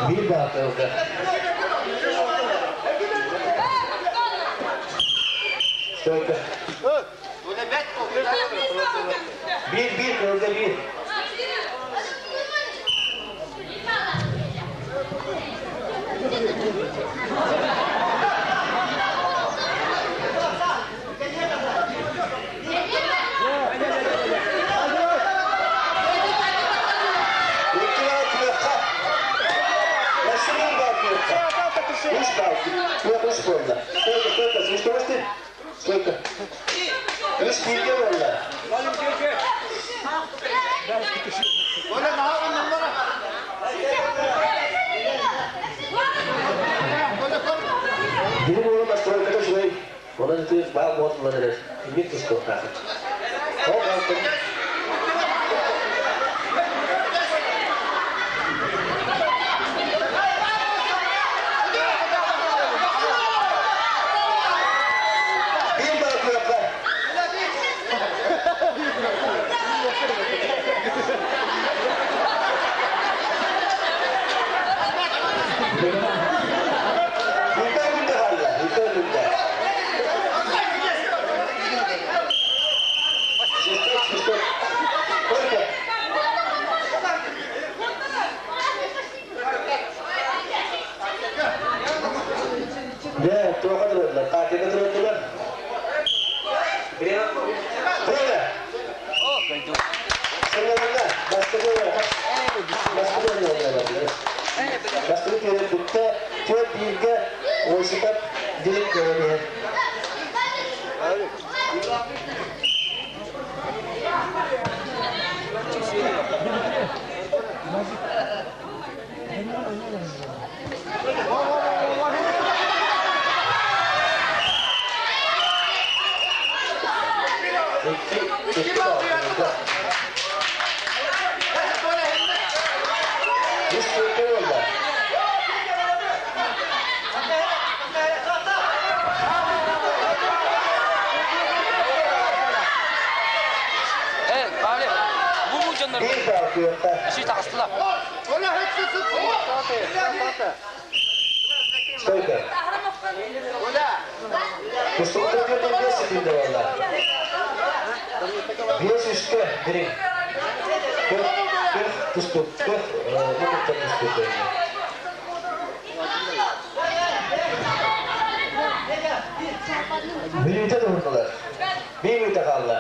Биир баатылга. Стойка. Биир биир кылга биир. Икки баатылыкка. Nasıl bir баатылыкка? Үс баатылык. Yok үс буолла. Стойка, стойка, свистовости. Стойка. Үс бииргэ буолла. Били буолан настройката үчүгэй. Онон ити баал буолтулар эрэр. Имик тустуохтаахыт. Ол алтын. Биир баатылыкка. Бүтэй күндэ хаалла. Бүтэй күндэ. Свисток, свисток. Только. Дьэ, туохха туруордулар? Катяга туруордулар. Время. Сынньалаҥҥа бастакы бастакы Бастакы түөрт бүттэ. Түөрт бииргэ Осипов Дилик көрөн иһэр. Икки, икки баал. Үс түөркэ буолла. Биир баал күөххэ. Стойка. Тустууктар түөртэн биэс секунда буолла. Биэс үскэ дириҥ. Көх, көх тустуук, көх, бу кытта тустуук Мүнүүтэ туһуннулар. Биир мүнүүтэ хаалла.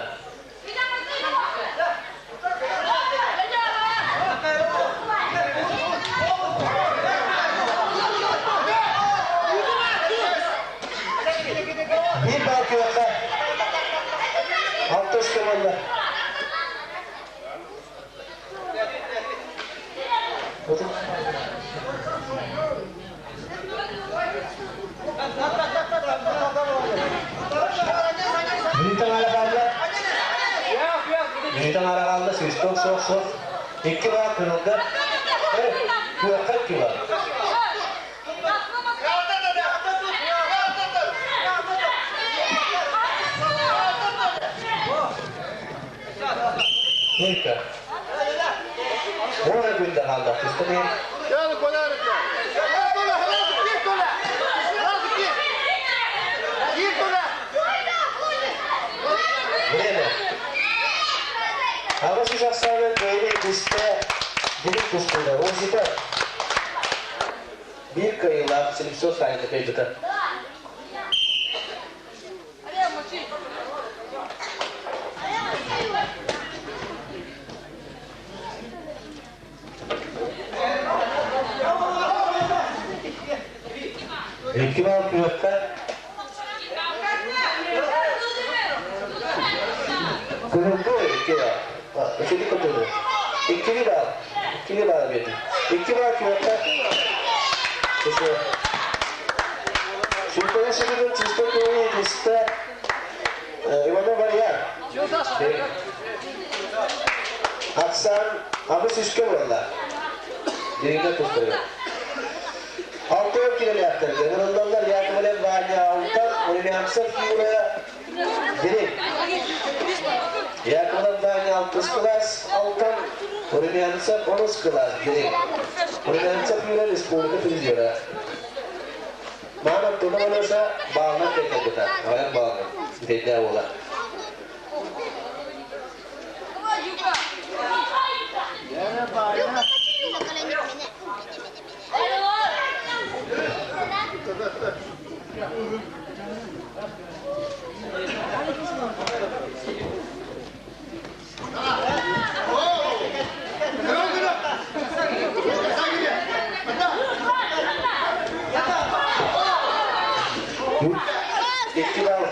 Биир баал күөххэ. Алта үскэ буолла. Мүнүүтэ аҥаара хаалла. Мүнүүтэ аҥаара хаалла. Свисток суох суох. Икки баал кырылга. Күөххэ икки баал. Только. Ora күндә қалды. Түстіне. Время. Ағасы жақсаны көйлі күсті, ділік күстілді. Ол жеті. Bir kayılar Silipso sayında kayıptı. İki bal kıyakta. Kırıldı iki bal. İkili kırıldı. İkili bal. İkili bal verdi. İki bal kıyakta. Шүрпені шүрпені чисто көйі чисто Иванов Варьян. Аксан абыс үшке болла. Дегенде тұстыры. Алты келелектер. Генералдар Яковлев Ваня Алтан, Румянцев Юра Дирек. Яковлев Ваня 6 класс, Алтан, Румянцев 10 класс, Дирек. Румянцев Юра Республика призера. Мана тунамаласа бағына кетті. Аяқ бағына. Бетне ола. İki bal.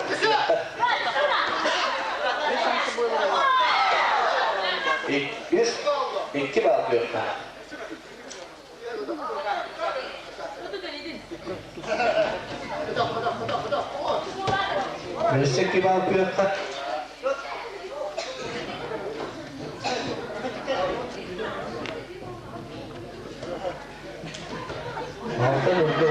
Üç, iki bal yok. Üç, iki bal yok. Altın oldu.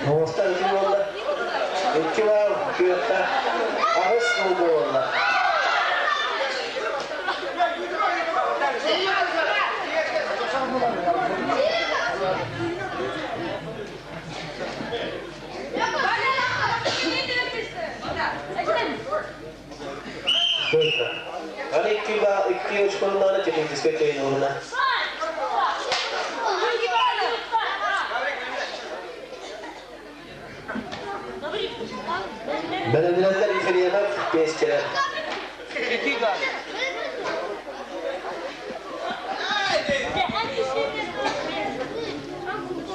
Оғыстар үкі болды. Үкі бал күйекті. Ағыс болды болды. Только. Аны iki bal, iki üç konularını teknik köyün uğruna. Belediyeler Ефремов 5 kere.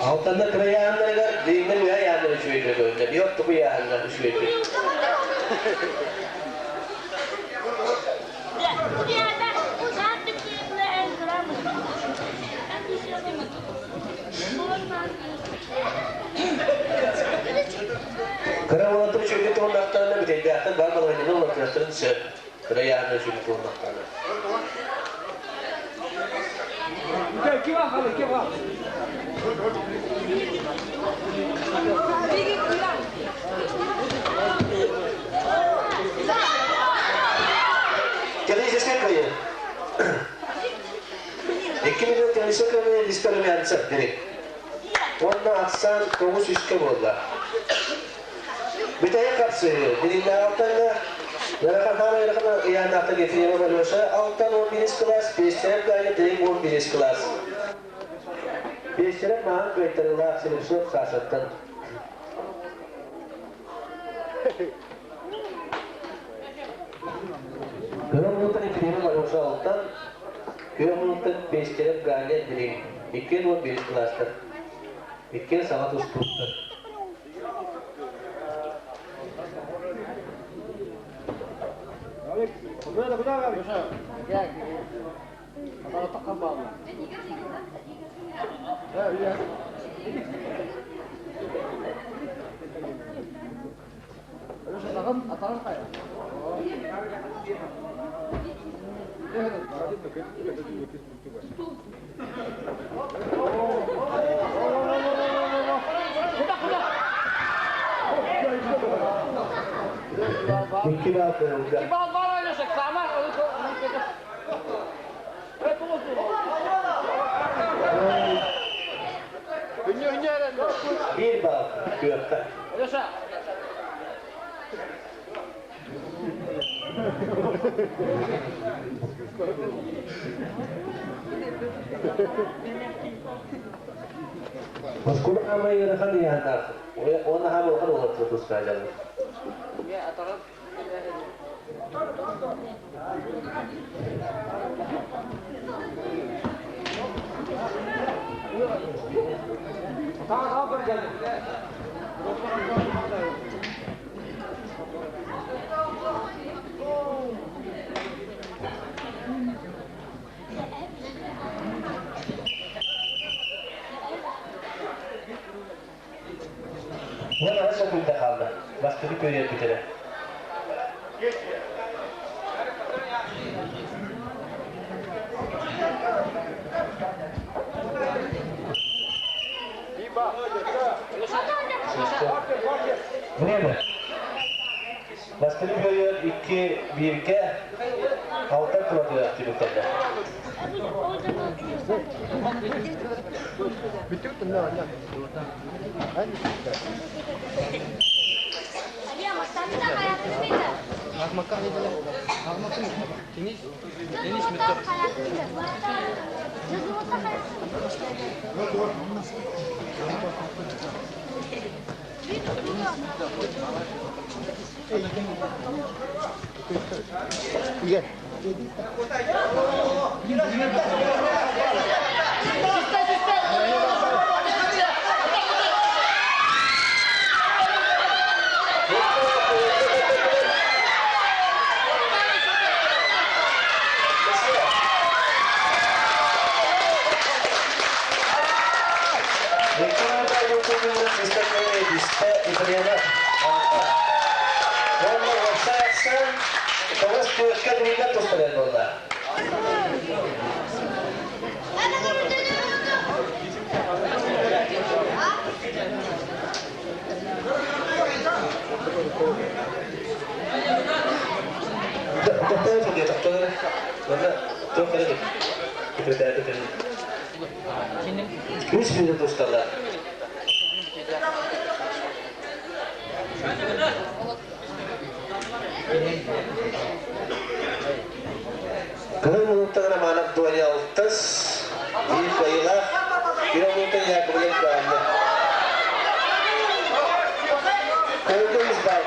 Алтанда кыраяннарыгар деймин үе яннары үшөйдө көндө. Биот тупу яннары үшөйдө. Кыра болатыр үшөйдө туоннактарына битейдээхтен бар балайны олатыраттырын сөп. Кыра яннары үшөйдө туоннактарына. Телевизорская кайы. 2 milyon телевизор кайы диспермянца direkt. Онна аксан 9 үске болды. Битая капсы, диринде алтанга Яракан яракан яна гетиреме болоша алтан 11 класс, 5 гайы директ 11 класс. 5 маан көйтөрүла силипсоп сасаттан. Көрөм Ефремов Алеша алтан, көрөм 5 гайы директ. 2 11 класстар. 2 сағат уступтар. Икки бал кыһылга. Биир бал күөххэ. Оскуола хаамай ыарахан ыйааннаах уонна хаама улахан уолаттар тустаачалар. Уон аҕыс секунда хаалла. Бастакы көрүөр бүтэрэ. Время. Бастакы көрүөр икки бииргэ алта туратыгар түмүктэннэ. Үс минут усталар. Кыһыл мунуктан Романов Дуня алтыс, биир кыайыылаах, биир мунуктан Яковлев Гаанна. Кыһылга үс баал.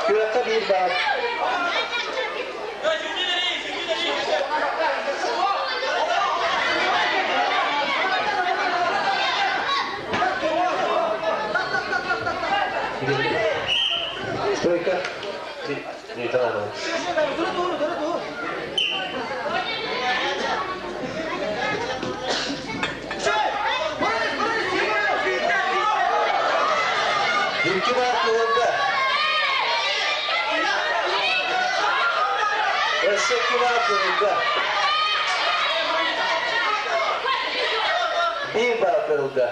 Күрэххэ биир баал. Стойка. Икки баар кыһылга. Өссө икки баар кыһылга. Биир баар кыһылга.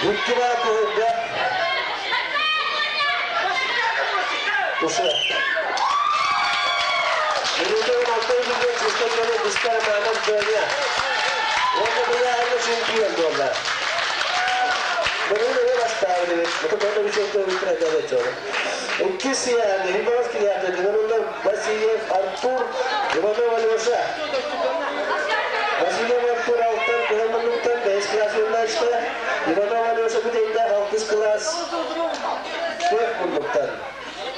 Икки баар кыһылга. Туше. Минутun алты yüzünden чистотаны быстар Мамат Бөня. Онда була чемпион буолла. Bunu ne бастаабыт? Бу тоно bir şey өтөрө. Иккис яны, Иванов кияты, Онда Васильев Артур, Иванов Алеша. Васильев Артур алтан, Кыһылманлыктан 5 класс юнашта, Иванов Алеша бүтейде 6 класс. Төрт мундуктан.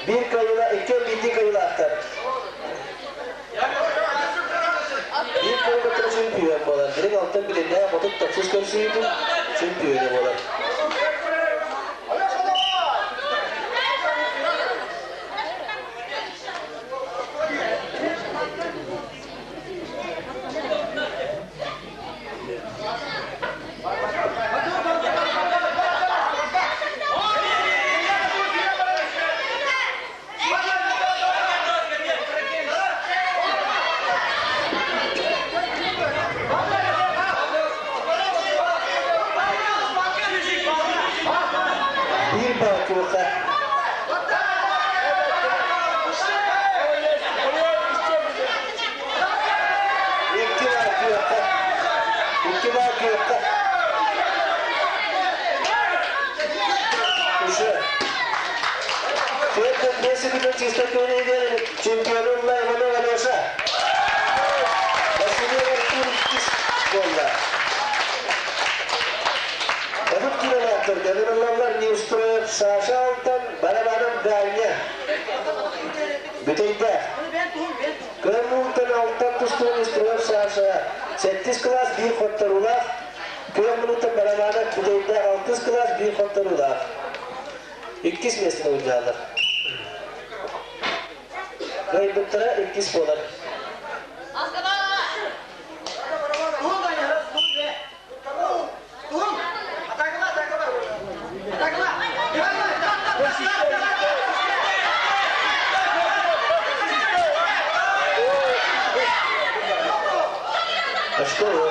Bir kayıla, iki bildi kayıla aktar. Bir километр чемпион болар. Бирин алтан билинде мотут тохсус көрсүйүтүн чемпиону болар. Күөххэ. Икки баар күөххэ. Икки баар күөххэ. Уже. Төрт бес секунд чисто көрейдер чемпионун Иванов Алеша. Василий Артур иккис буолла. Эбит километр, Гавриловлар Неустроев, Саша Алтан, Барабанов Ганя. Бүтейді. Көмүлтен Алтан тустуу Неустроев Саша. 8 класс bir хоттарулах. Көмүлтен Барабанов Бүтейді 6 класс bir хотторулах. Иккис местini oynadılar. Кайбыттара иккис болар. А что вы?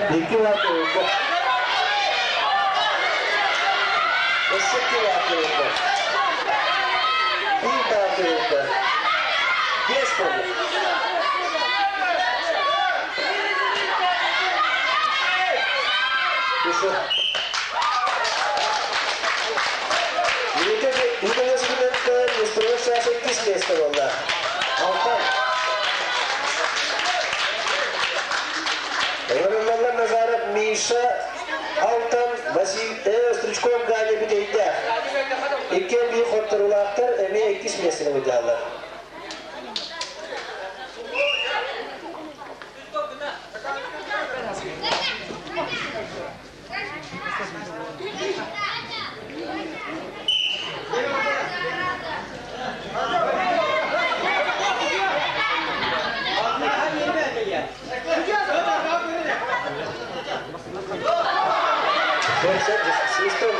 Икки лапы oldu. Iki лапы oldu. Bir лапы oldu. Beş oldu. Şu. Yine sekundette Neustроев Саша иккис место болды. Алтан. Гавриловлар Назаров Миша Алтан Василий Стручков Галя Бүтейді. Иккен bir хотторулаактар эме иккис местini выдалар. Свисток.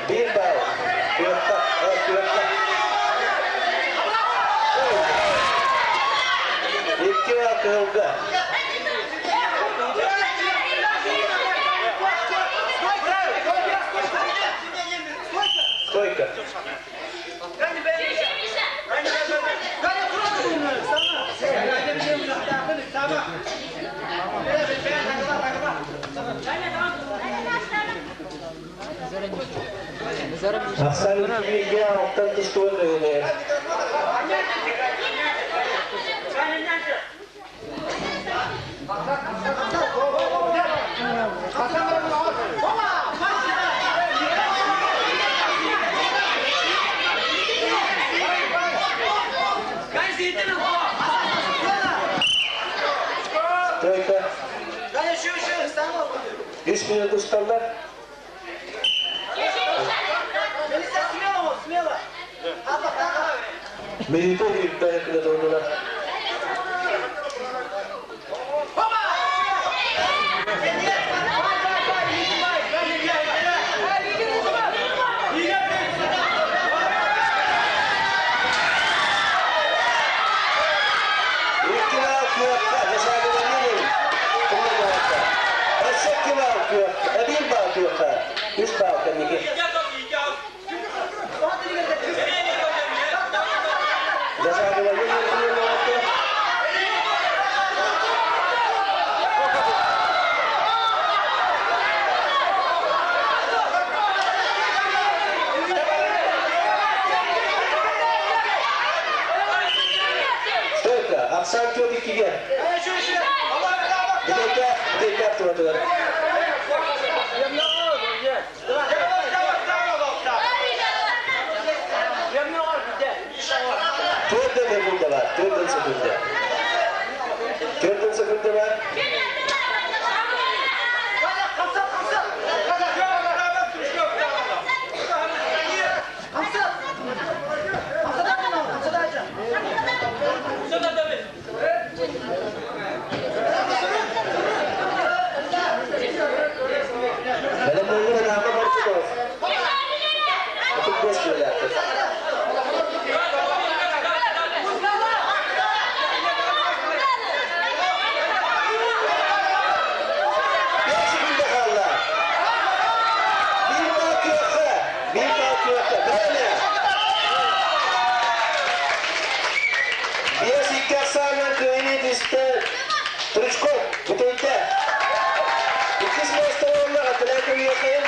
Bir bal. Kuyakta, kuyakta. İki bal kırıldı. Стойка. Асан Bilge Алтан Тустуон öyle. Стойка. 3 минут усталдар. Минута bir doğrular. İki bal kuyakta. Mesela Essekki bal kuyakta. Bir bal kuyakta. Üç bal kendiki. Стойка. Аксан кет иккиге. Бүтейке, бүтейке туратылар. Төрден секунда бар. Төрден секунда. Төрден секунда бар. миэстэ Тручков бүтэйдэ. Иккис миэстэ буолла Атыляк Ильяхин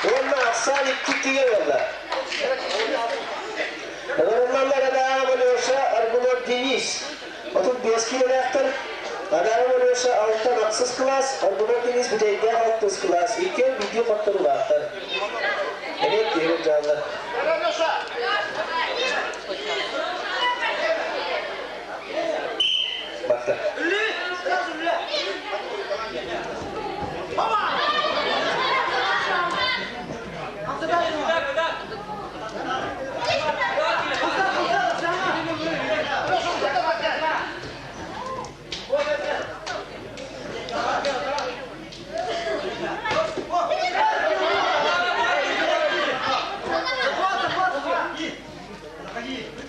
уонна Ахсаан икки иккигэ буолла. Ыҥырыллаллар Адаева Леша, Аргунов Денис. 35 киилэлээхтэр. Адаева Леша алтан ахсыс кылаас, Аргунов Денис бүтэйдээх алтыс кылаас. Иккиэн биирдии хотторуулаахтар. Эмиэ киһи дьааллар. Барда.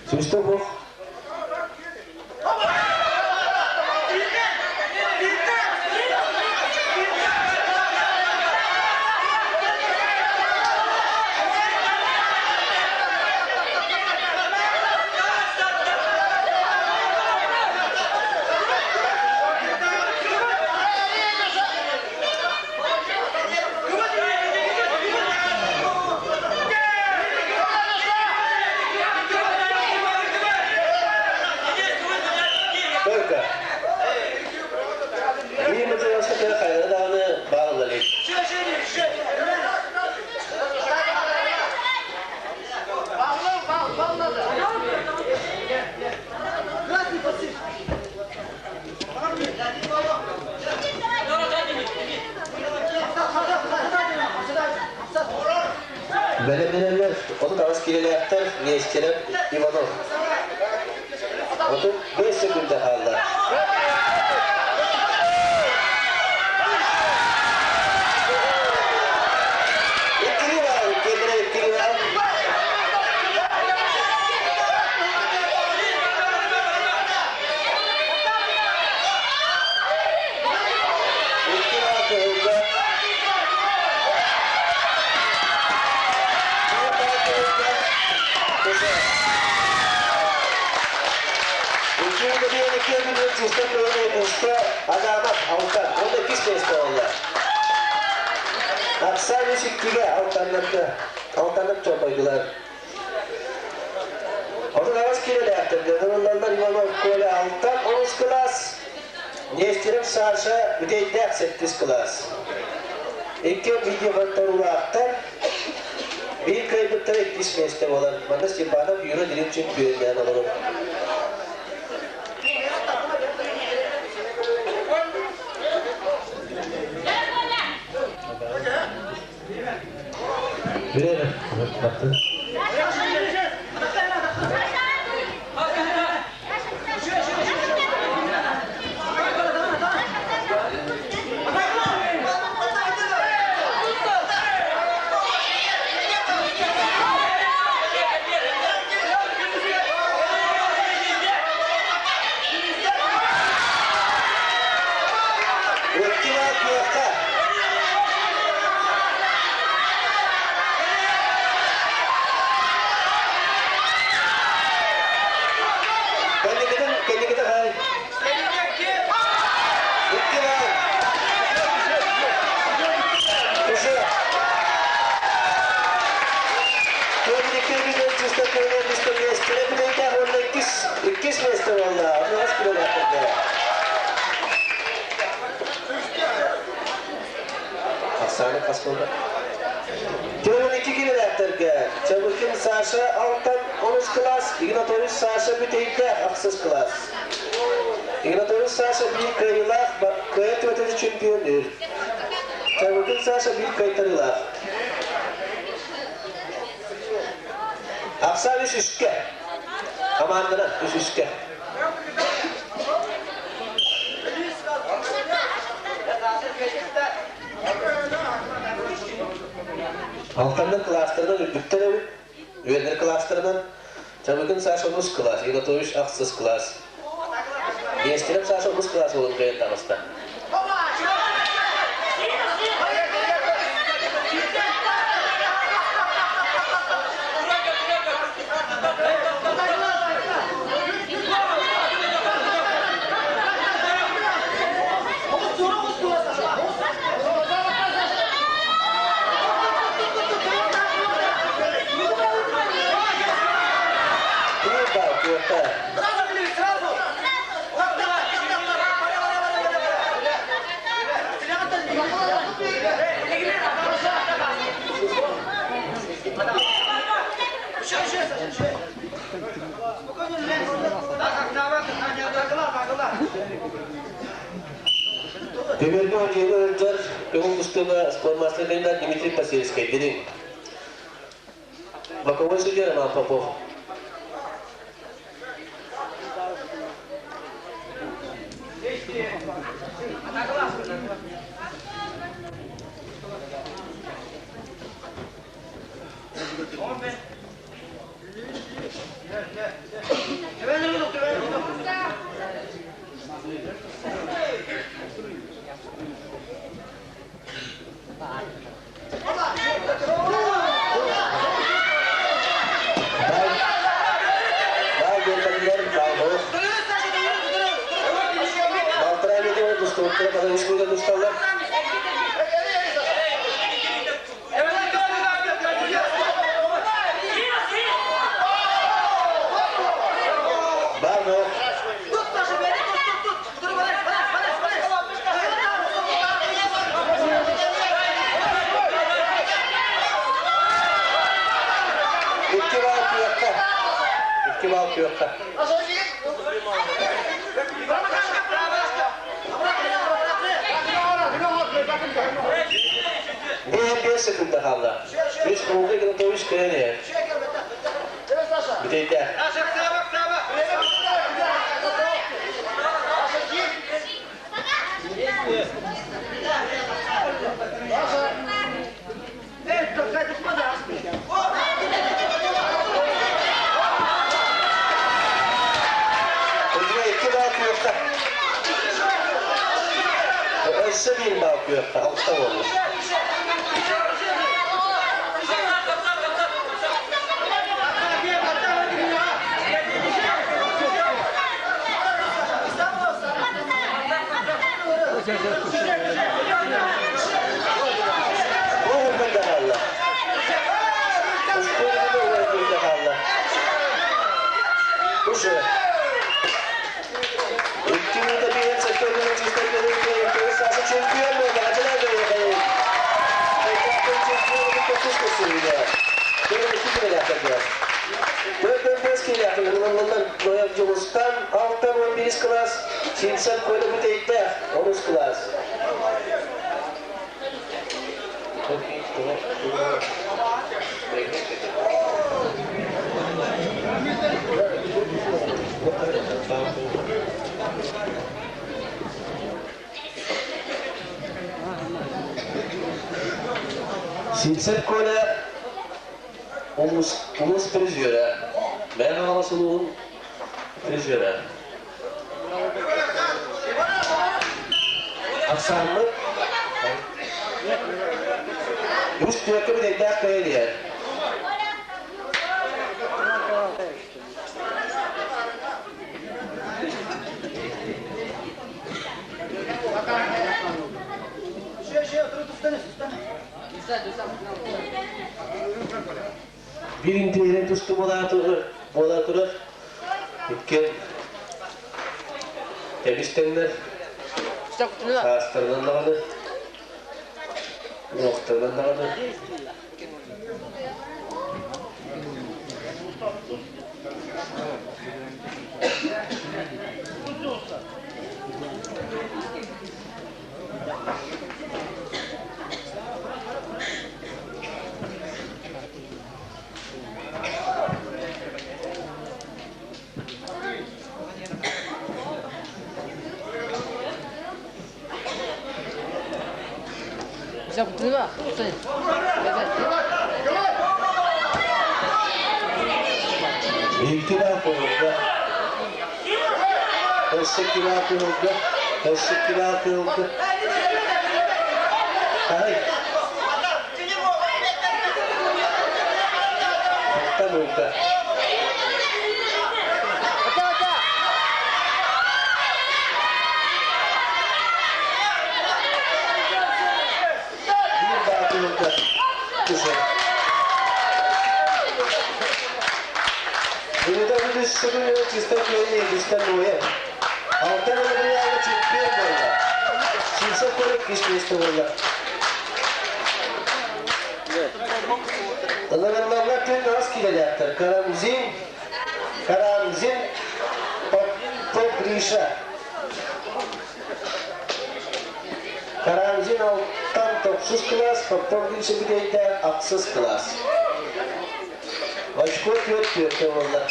Свисток Только. Биир материалска хайа даҕаны бааллар. Бэлэмнэнэллэр 38 киилэлээхтэр Нестеров Иванов. 35 секунда хаалла. Иккили баал, кемере иккили баал. Икки баал кыһылга. Биир баал кыһылга. Туша. 252 минут чисто кыһыл Адамов Алтан. Он да иккис миэстэ буолла. Ахсаан үс иккигэ Алтаннарга Алтаннар чопойдулар. 38 киилэлээхтэргэ ылыллаллар Иванов Коля Алтан онус кылаас, Нестеров Саша Бүтэйдээх сэттис кылаас. Икки видеохотторуулаахтар биир кыайбыттара иккис миэстэ буолар. Манна Степанов Юра Дириҥ чемпионнаан олорор. Билэр, баттын. Икки баал киэххэ. Кэнникитин, кэнникитин хай. Икки баал. Уже. Кэнники билен чисто көлө мистер миэстэ билейдээх уонна иккис иккис миэстэ буолла. Онно килэлээхтэргэ. Ахсааны хас буолла? 42 килэлээхтэргэ Чабыкин Саша Алтан онус кылаас, Игнатович Саша Бүтэйдээх ахсыс кылаас. Игнатович Саша биир кыайыылаах, кыайа түөтүн чемпионнуур. Чабыкин Саша биир кыайтарыылаах. Ахсаан үс үскэ. Хамаанданан үс үскэ. Алтаннар кылаастарынан үрдүктэр эбит. Үөннэр кылаастарынан Чабыкын Саша онус кылаас, Игнатович ахсыс кылаас. Нестеров Саша онус кылаас буолан кыайан таҕыста. Көмөргө отдьиэни ыалдьар көҥүл тустууга спортмастер кандидат Дмитрий Посельскай Дириҥ. Боковой судья Роман Попов. Икки бал күөххэ. Икки бал күөххэ. Биир биэс секунда хаалла. Үс Олга Игнатович кыайан иһэр. Бүтэйдээх. Удьуга икки бал күөххэ. Өссө биир бал күөххэ. Алта буолла. Бу уһугунда хаалла. Устуоруйаны уһугунда хаалла. Уже. Икки минута биһэн сэттэ чистый саасы чемпион буолла. Ачылай бэйэхэй. Чемпион көтүс көсүрүлэ. Төрөтү килэлээхтэргэ. Төрт килэлээхтэр ылыллаллар Ноев Дьулустан 6 11 класс, Симсен Коля Бүтэйдээх 10 класс. Симсен Коля улус, улус призерэ. Мэҥэ Хаҥалас улууһун призерэ. Ахсааммыт үс түөркэ бүтэйдээх кыайан иһэр. Биир интириэһинэй тустуу буола турар. Иккиэн тэбис-тэҥнэр, саастарынан даҕаны, уҥуохтарынан даҕаны. Иккилээх куһурга, өссө иккилээх куһурга, өссө иккилээх куһурга. Хаһый? Алтан уурда. Биир баа куһурга түһэр. Бүгүн үс сылын чистай күөйэ Дистан Ноев. Алтан Ылыбырыйааҕа чемпион буолла. Сиисэ куруук иккис миэстэ буолла. Ылыныллаллар күн ас киилэлээхтэр. Карамзин, Карамзин, Поп Гриша. Тохсус кылаас, Попов Гриша Бүтэйдээх ахсыс кылаас. Очко түөрт түөртэ буолла.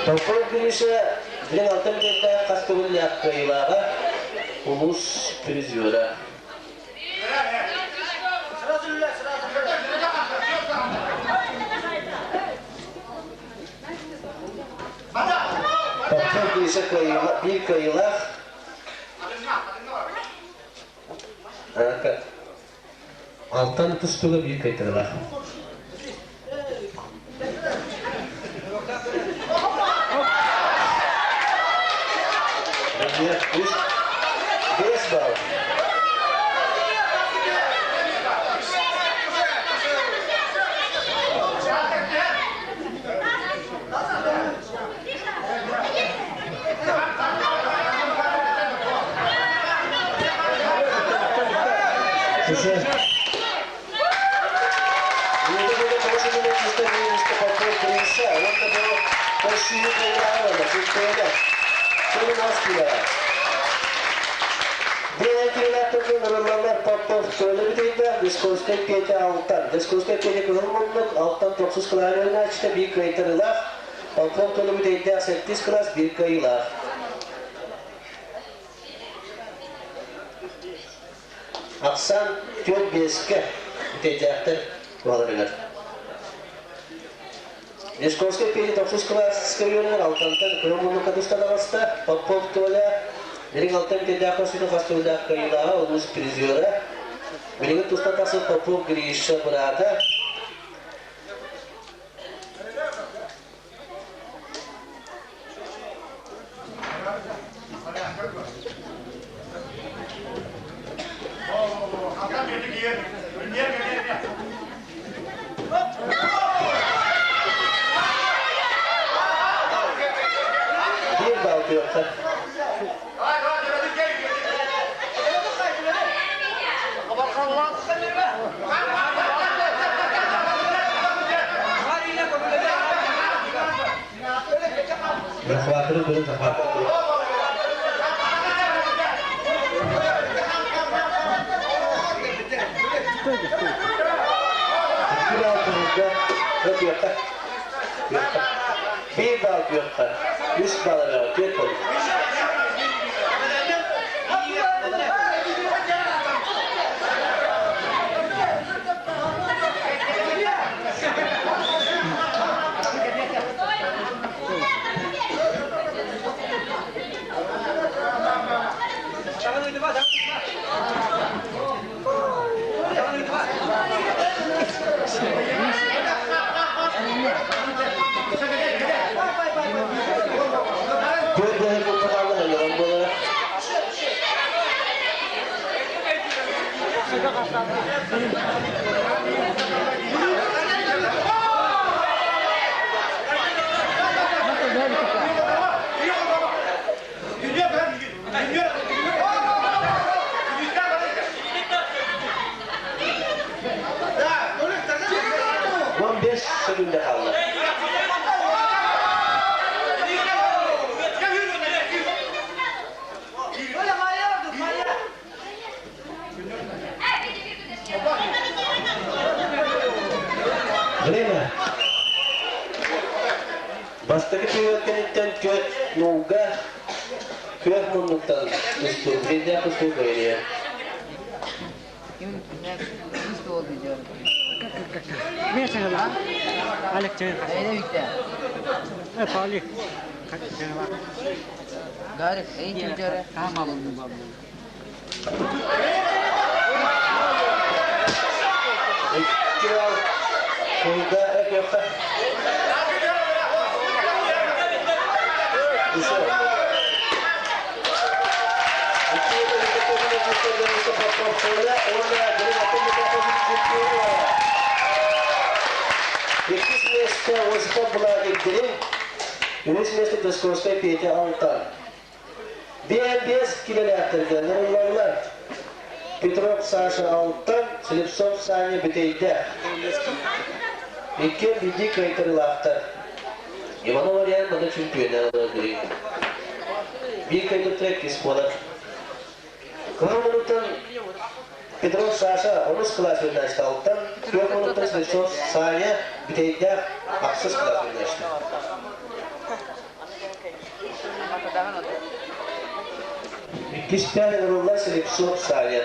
Попов Гриша билин алта билиэттээх хас төгүллээх кыайыылааҕа, улуус призера. Попов Гриша биир кыайыылаах. Алтан тустууга биир кыайтарыылаах. Үс, биэс балл. Дискурскай Петя Алтан. Дискурскай Петя кыһыл муннук, Алтан тохсус кылаан биир кыайтарыылаах, Попов Толя Бүтэйдээх сэттис кылаас биир кыайыылаах. Ахсаан түөрт биэскэ бүтэйдээхтэр буоларыгар. Дьячковскай Петя тохсус кылааска үөрэнэр Алтантан кыһыл муннукка тустан таҕыста. Попов Толя Дириҥ Алтан бүтэйдээх көрсүүтүн хас төгүллээх кыайыылааҕа, улуус призера. Билигин тустан тахсыбыт Попов Гриша быраата. Биир бал күөххэ. Захватыры көрүн захватыры. Икки бал кыһылга, күөххэ. Күөххэ. Биир бал күөххэ. Үс бал эбэҕэ, түөрт бол. Түөрт бэһи куппатааллар өлөрөн буолара. 15 секунда хаалла. Время. Бастакы период кэнниттэн түөрт нуулга күөх муннуктан тустуу, биирдээх тустуу кыайыа. Икки бал кулга өтүөххэ. Еще. Иккис миэстэ Осипов Владик Дириҥ, үһүс миэстэ Дьоскуоскай Петя Алтан. Биэс килэлээхтэргэ нырыллаллар. Петров Саша Алтан, Слепцов Саня Бүтэйдээх. Иккиэн биирдии кыайтарыылаахтар. Иванов Ариан маны чөмпүйэнэ ылар. Биир кыайбыттара иккис буолар. Кыһыл муннуктан Петров Саша онус кылаас үөрэнээччитэ алтан, күөх муннуктан Слепцов Саня Бүтэйдээх ахсыс кылаас үөрэнээччитэ. Иккистээн ыҥырыллар Слепцов Саня.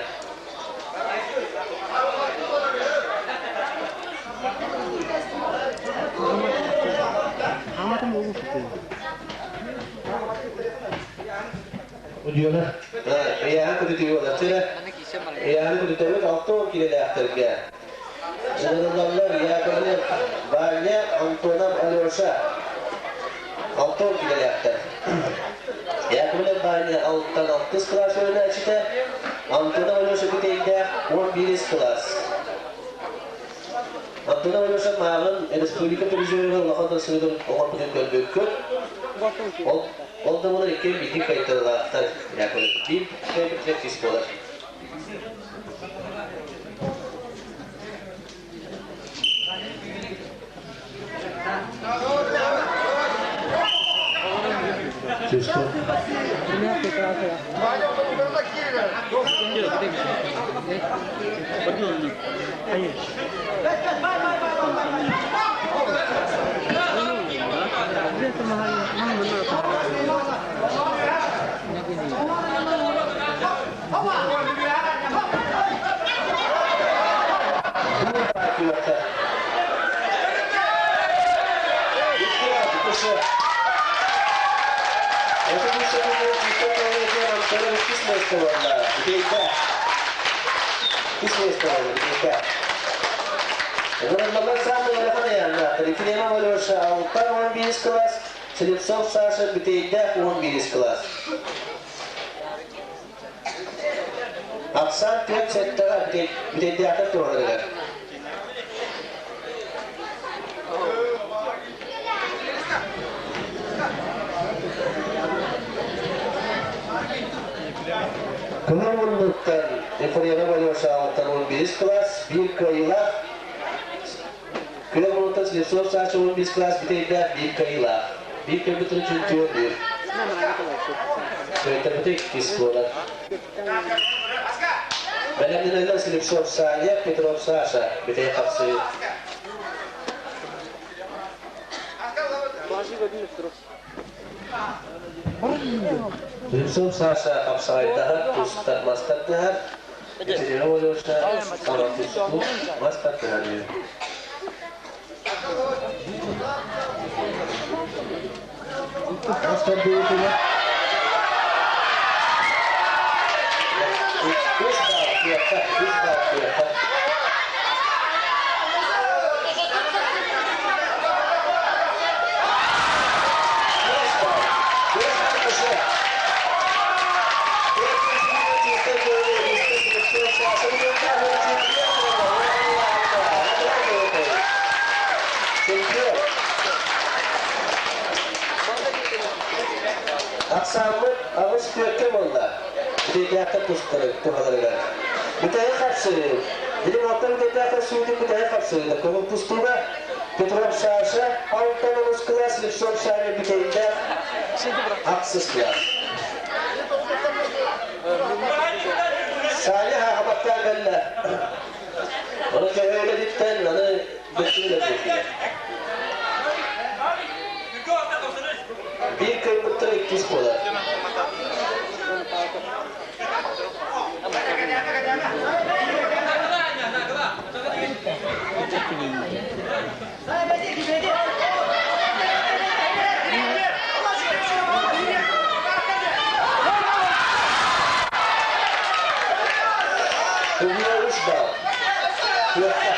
Удьуора. Ыйааһын көтүтүгү Ыйааһын көтүтөбүт 60 килэлээхтэргэ. Ыҥырыллаллар Яковлев Ваня, Антонов Алеша 60 килэлээхтэр. Яковлев Ваня алтан алтыс кылаас үөрэнээччитэ, Антонов Алеша Бүтэйдээх 11 кылаас. Антонов Алеша мааҕын республика призерыгар улахан тахсыытын оҥорбутун көрбүккүт. Ол, ол да буолар икки биирдии кыайтарыылаахтар. Яковлев биир кыайбыт кис буолар. Класс, Слепцов Саша Бүтэйдээх 11 класс. Ахсаан түөрт сэттэҕэ Бүтэйдээхтэр туһаларыгар. Кыһыл муннуктан Ефремов Алеша алтан 11 класс, биир кыайыылаах. Кыһыл муннуктан Слепцов Саша 11 класс Бүтэйдээх биир кыайыылаах. Биир көмүтүн үчүн түөрт биир. Сөйтөбүтэ иккис буолар. Бэлэмнэнэллэр Слепцов Саня, Петров Саша бүтэй хапсыы. Слепцов Саша хапсаҕайдаһар, тустар, мас тардыһар. Екатерина Алеша тустуу, мас тардыһар. Мас тардыһыытыгар үс баал кыахха, үс баал кыахха. Биэс баал. Биэс баал көшө. Чемпион. Ахсааммыт аҕыс түөркэ буолла. Бүтэйдээхтэр туһаларыгар. Бүтэһик хапсыы. Билим алтан бүтэйдээхтэр сүүтүн бүтэһик хапсыыта. Көҥүл тустууга Петров Саша, алтан онус кылаас, Слепцов Саня бүтэйдээх ахсыс кылаас. Саня хаахабаттаан кэллэ. Оны көһөөлөдүттэн, аны бөчүн да Биир кыайбыттар иккис буолар. Тугуна үс бал. Күөххэ.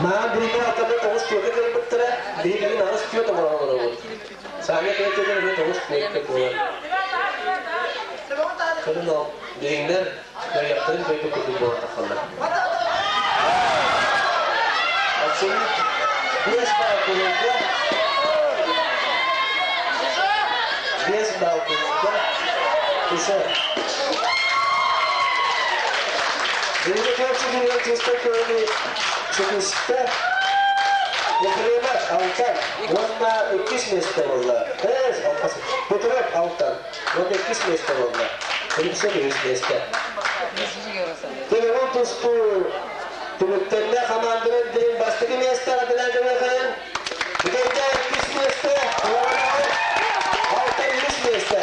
Маан биригэ алтаны тоҕус түөкэ кыайбыттара, биһигини аҕыс түөт оҥорон олоробут. Саня кыайтыгар эмиэ тоҕус түөкэ буолар. Кырын ол биһиҥнэр кыайыахтарын кыайбыт курдук буолан таххаллар. Абсолют биэс балл кулунга, биэс балл кулунга. Туша. Биһиги көрсүбүтүгэр чыста кыайыы ситистэ. Ефремов Алтан уонна иккис миэстэ буолла. Петров Алтан уонна иккис миэстэ буолла. Феликсов үһүс миэстэ. Телефон тустуу түмүктэннэ хамаанданан диэн бастакы миэстэҕэ Дмитрий Бүтэйдээх иккис миэстэ, Алтан үһүс миэстэ.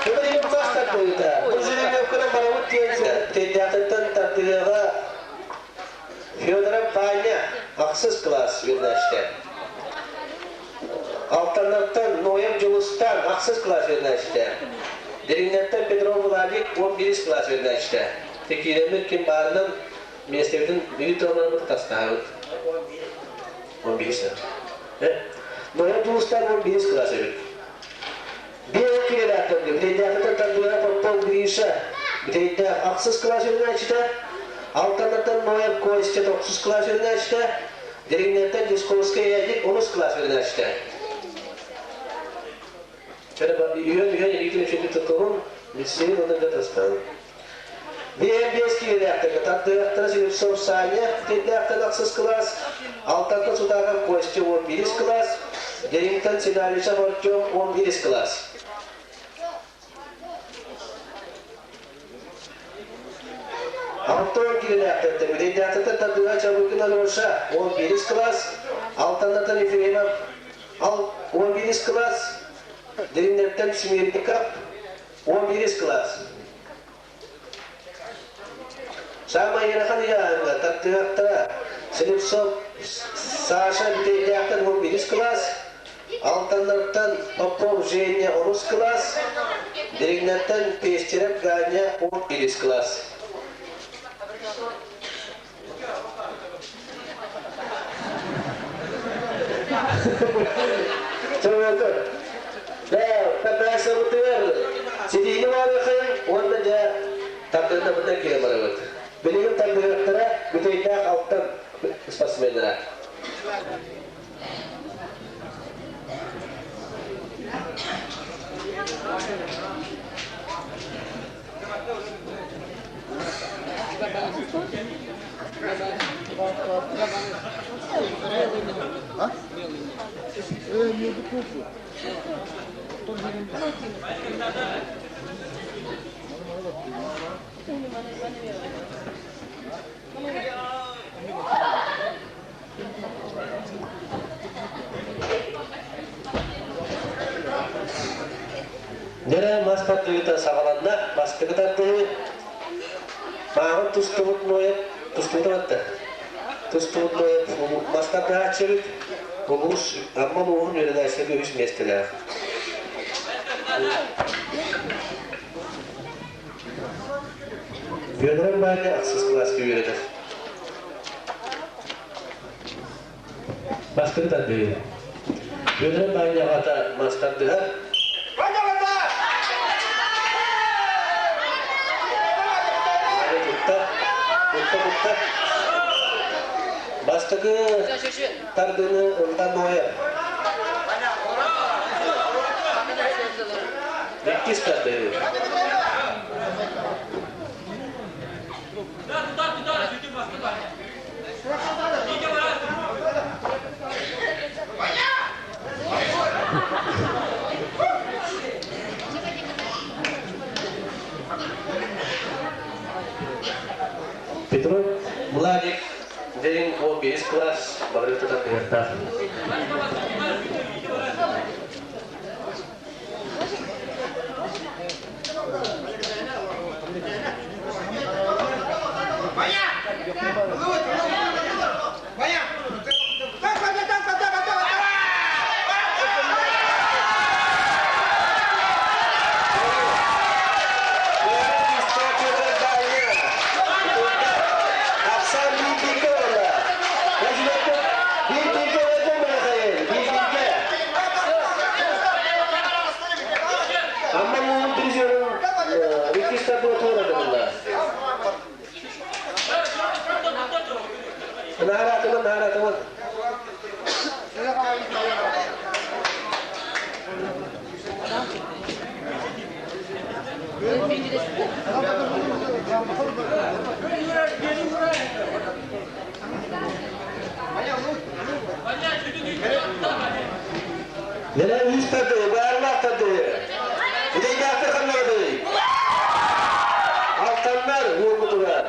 Бүгүн бас тардыыта. Бу жеребьевканан барабыт диэн Бүтэйдээхтэн тардыһыаҕа Федоров Паня ахсыс класс үөрэнээччитэ. Алтаннартан Ноев Дьулустан ахсыс класс үөрэнээччитэ. Дириҥнэртэн Петров Владик 11 класс үөрэнээччитэ. Киирэммит ким баарынан миэстэбитин биир тылынан тастаабыт. 11 сыл. Ноев Дьулустан 11 класс эбит. Биир киһилээхтэргэ Бүтэйдээхтэн тардыһа Попов Гриша, Бүтэйдээх ахсыс кылаас үөрэнээччитэ, Алтаннартан Ноев Костя тохсус кылаас үөрэнээччитэ, Дириҥнэртэн Дьусковскай Эдик онус кылаас үөрэнээччитэ. Үһүөн-үһүөн илиитин үчүгэй тутуһун, лицейин уонна да тастаһын. Биэһэн биэс киһилээхтэргэ тардыһыахтара Слепцов Саня, Тирдээхтэн ахсыс кылаас, Алтантан Сутааков Костя 11 кылаас, Дериҥтэн Седалищев Артем 11 кылаас. Алтан киһилээхтэртэн Бүтэйдээхтэртэн тардыһа Чабыкин Алеша 11 кылаас, Алтаннартан Ефремов 11 кылаас, Дириҥнэртэн Смирников 11 кылаас. Саамай ыарахан ыйааһыҥҥа тардыһыахтара Слепцов Саша Бүтэйдээхтэн 11 кылаас, Алтаннартан Попов Женя онус кылаас, Дириҥнэртэн Пестерев Ганя 11 кылаас. Чөмөтөр. Тардыһасыбытыгар ситиини баарыахайын уонна дьэ тардыһынабытынан киирэн барабыт. Билигин тардыһыахтара Бүтэйдээх Алтан спортсменнара. Дьэ, мас тардыыта саҕаланна. Бастакы тардыһыы Мааҕын тустубут Ноев тустубута батта. Тустубут Ноев мас тардыһааччы эбит. Улуус Амма улууһун үөрэнээччилэргэ үһүс миэстэлээх. Федоров Ваня ахсыс кылааска үөрэнэр. Бастакы тардыһыы. Федоров Ваня аҕата мас тардыһар. Ваня тутта, тутта, тутта. Бастакы тардыны ылта Ноев. Иккис тардыһыы. Петров Владик Дириҥ 15 класс барыта тардыһыахтаах. Ахсан биир бииргэ буолла. Биир бииргэ Нelen үс тарды, баарылаах тарды. Үтэйдээхтэр ханнаҕытый? Алтаннар уолбутугар.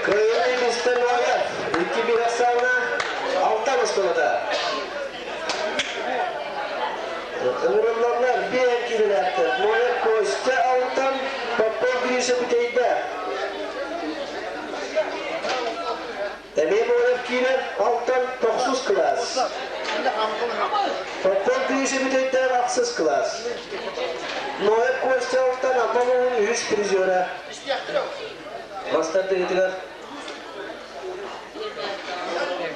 Кыайыы Мистер Ноев, 2-1 ахсааҥҥа Алтан оскуолата. Ыҥырылланнар биэһэн киирэлээхтэр. Ноев Костя Алтан, Попов Гриша Бүтэйдээх. Эмиэ Ноев киирэр Алтан тохсус кылаас. Попов Гриша Бүтэйдээх ахсыс кылаас. Ноев Костя Алтан Амма улууһун үһүс призера. Мастар тыытыгар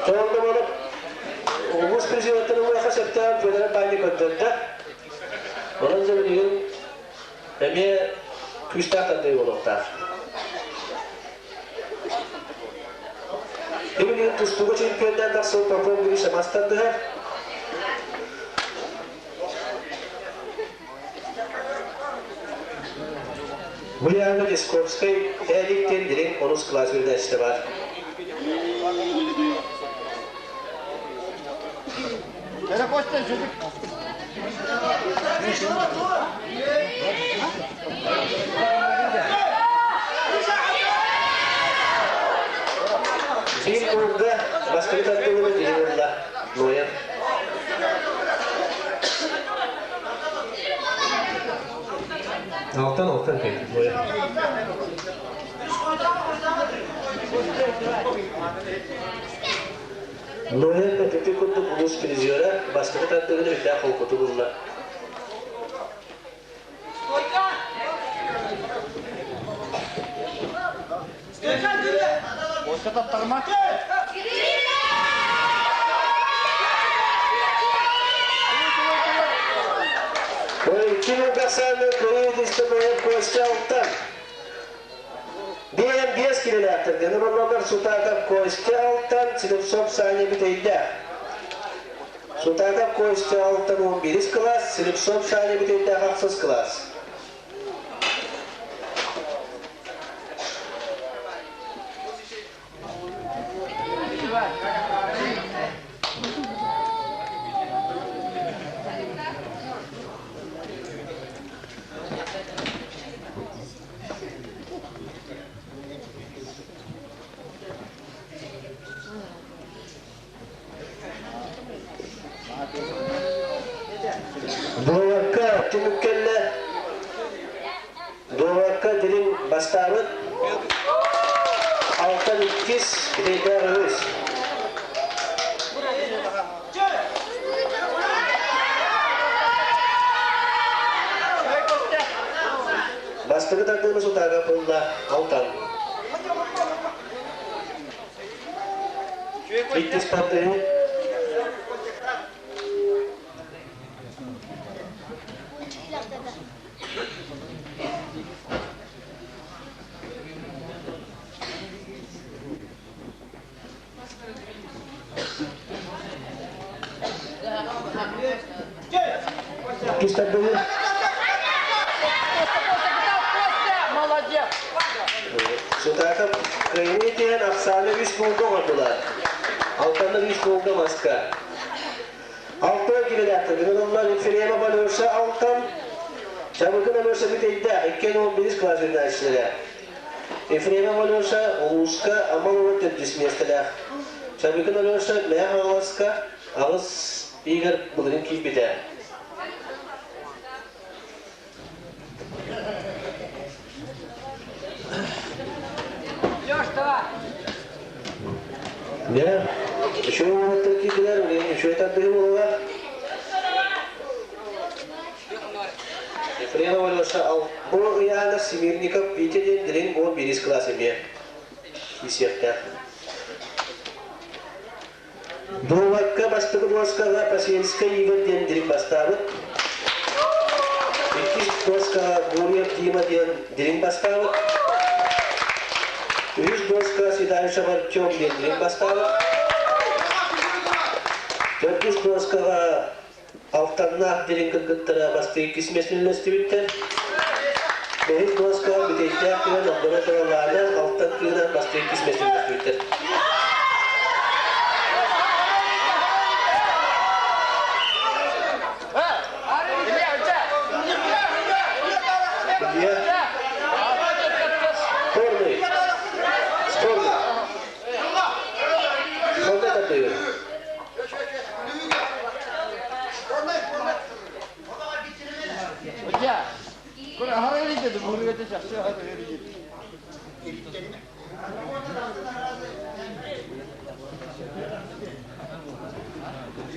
Тоҕо улуус президенттэрин уйаха сөптөөх Федоров Баанньа көрдөрдө. Онон дьэ билигин эмиэ күүстээх тардыы буолуохтаах. Билигин тустууга чемпионнаан тахсыбыт Попов Гриша мас тардыһар. Бу Дисковскай Эрик диэн дириҥ онус кылаас үөрэнээччитэ баар. Биир курга бастакы тардылыгы дириҥ ылла Ноев. Алтан алтан кэлин. Ноев өтүтү курдук улуус призера бастакы тардыгын үрдээх холкуту булла. Икки Гасаны кырыы Ноев Костя Алтан. Биэм биэс килэлээхтэргэ Нуруллалар Сутаков Костя Алтан, Слепцов Саня Бүтэйдээх. Сутаков Костя Алтан 11 класс, Слепцов Саня Бүтэйдээх ахсыс класс. Дуобакка түмүк кэллэ. Дуобакка дириҥ бастаабыт. Алтан иккис, Бүтэйдээх үһүс. Бастакы тардыыны сутаага ылла Алтан. Иккис тардыы Иккис тардыы Молодец! Сутаакап кыайыы диэн ахсааны үс буолга оҥордулар. Алтаннар үс буолга маска. Алтан килэлээхтэр. Бүгүн онно Ефремов Алеша Алтан. Чабыкын Алеша бүтэйдээх, 211 кылаас үөрэнээччилэрэ. Ефремов Алеша улууска Амма улууһун төрдүс миэстэлээх. Чабыкын Алеша Мэҥэ Хаҥаласка аҕыс ыйыгар былырыын киирбитэ. Дьэ, үчүгэй уолаттар киирдилэр, үчүгэй тардыһыы буолла. Ефремов Алеша бу ыйааһына Смирников Витя диэн дириҥ уон биирис кылаас эмиэ киирсиэхтээх. Дуобакка бастакы дуоскаҕа Посельскай Игорь диэн дириҥ бастаабыт. Иккис дуоскаҕа Гурьев Дима диэн дириҥ бастаабыт. Үһүс дуоскаҕа Седалищев Артем диэн дириҥ бастаабыт. Төрдүс дуоскаҕа Алтаннаах дириҥ кыргыттара бастакы иккис миэстэни үллэстибиттэр. Бэһис дуоскаҕа Бүтэйдээх түгэн Новгородова Лана Алтан кыыһынан бастакы иккис миэстэни үллэстибиттэр. Спорный. Спорный. Спорный тардыгы.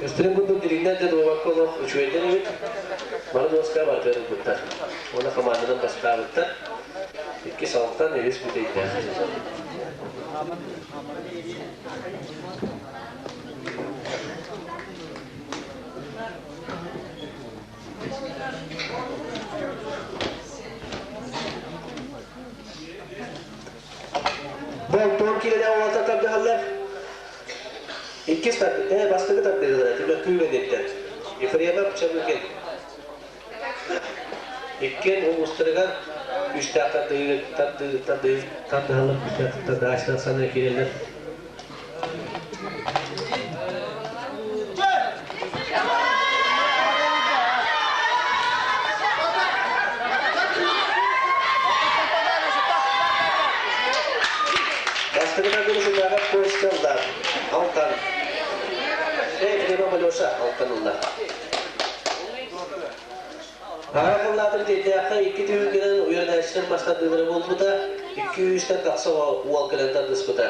Өстөрүн курдук дириҥнэр да дуобакка олох үчүгэйдэр эбит. Бары дуоска барытыгар ылбыттар. Уонна команданан бастаабыттар. Иккис алтан, үһүс бүтэйдээх. Болтуон киилэлээх уолаттар тардыһаллар. Иккис бастакы тардыһыылара Тимир Күүгэнниттэн. Ефремов Чабыкин. Иккиэн улуустарыгар үстээх тардыһаллар, үстээх тардыһааччылар саныы киирэллэр. Бастакынан Гришинааҕа Костя ылла. Алтан. Ефремов Алеша Алтан ылла. Аҕа кыллаатыр тиэрдээххэ икки түһүлгэнэн үөрэнээччилэр мастардыылара буолбута, икки үстэн тахса уол кэлэн тардыспыта.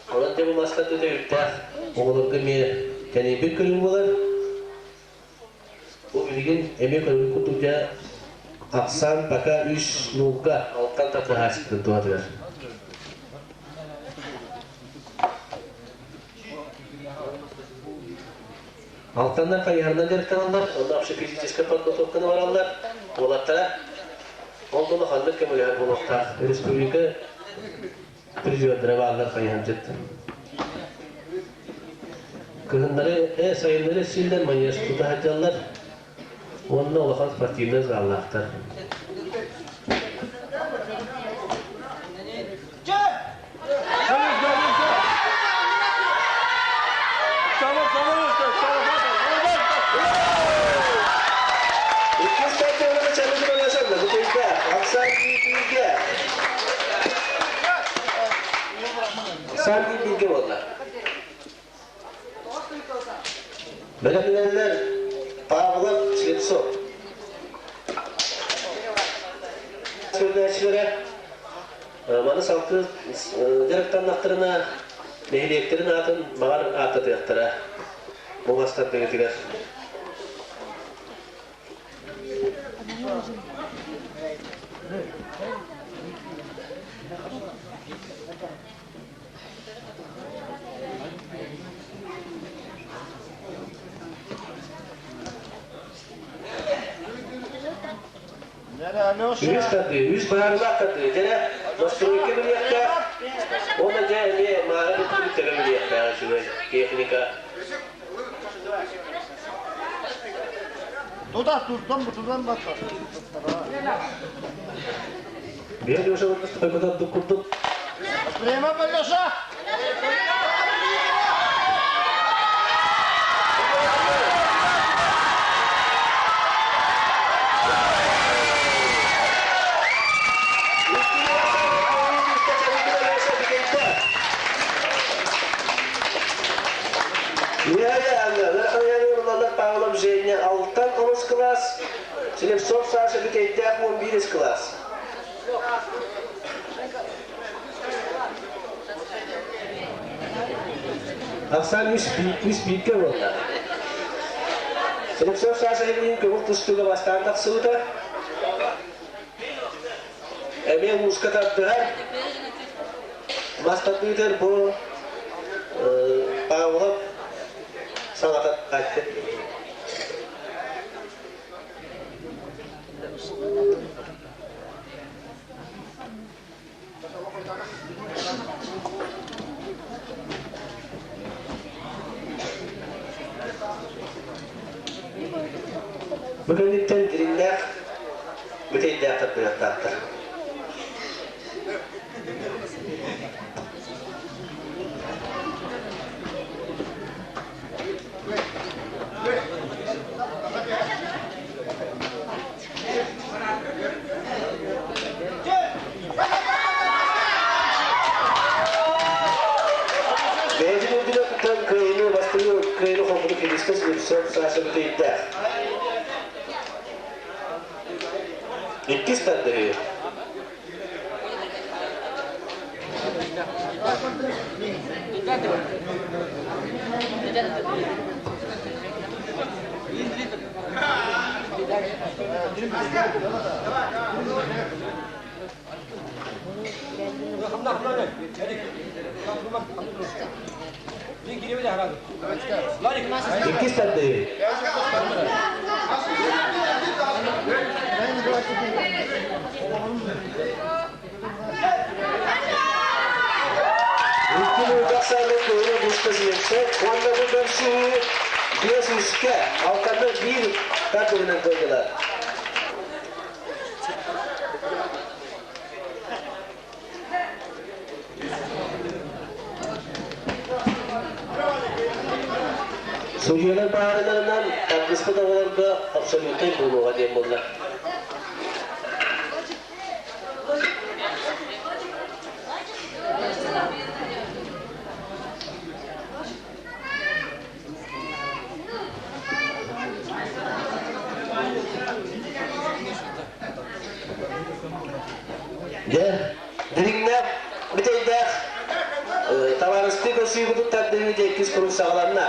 Онон дьэ бу мастардыыта үрдээх оҕолорго эмиэ тэнийбит көрүҥ буолар. Бу билигин эмиэ көрүҥ курдук дьэ ахсаан пока үс нуулга алтан тардыһааччытын туһатыгар. Алтаннар хайыһарынан дьарыктаналлар, онно общефизическай подготовканы бараллар. Уолаттара ол да улаханнык көмөлөһөр буолуохтаах. Республика призердара бааллар хайыһардьыт. Кыһыннары, сайыннары силлэр манеж тута сылдьаллар уонна улахан спортивнай заллаахтар. Иккис партиялары чалыгын ойошонно, бутейда, Оксан бииргэ. Оксан бииргэ буолла. Бэлэмнэннэр Павлов Слепцов. Сүрдээччилэрэ Маны салгыы дьарыктаннахтарына нэһилиэктэрин аатын баҕар ааттатыахтара. Бу мастардыгытыгар. Үс тардыы, үс быһаарыылаах тардыы. Дьэ, настройка билиэхтээх. Уонна дьэ эмиэ мааҕы бүттүбүт төбө билиэхтээх үчүгэй техника. Туда турдан бутудан батар. Биир уже вот курдук. Время Алеша! Үөһэ Ыарахан ылаллар Павлов Женя алтан онус кылаас, Слепцов Саша Бүтэйдээх 11 кылаас. Ахсаан үс бииргэ буолла. Слепцов Саша Ильин көҥүл тустууга бастаан тахсыбыта. Эмиэ ууска тардыһар. Мас тардыытыгар бу Павлов саҥата айтты. Бу кэнниттэн дириҥнээх, бүтэйдээх тардыахтаахтар. Бэйэтин үрдүнэн тутан кыайыны бастыҥы кыайыны хоммуту Христос Слепцов Саша Бүтэйдээх. Иккис тардыһыы. Иккис тардыһыы. Икки муҥутах сааны кыһыны буста сиэпсэ уонна бу көрсүһүү 5 үскэ, алтаны биир тардыһынан кыайдылар. Судьуйалар баарыларынан тардыспыт оҕолорго абсолютнай буолуоҕа диэн буолла. Дьэ, дириҥнээх, бүтэйдээх табаарыстыы көрсүүбүтүн тардыһыы дьэ иккис курус саҕаланна.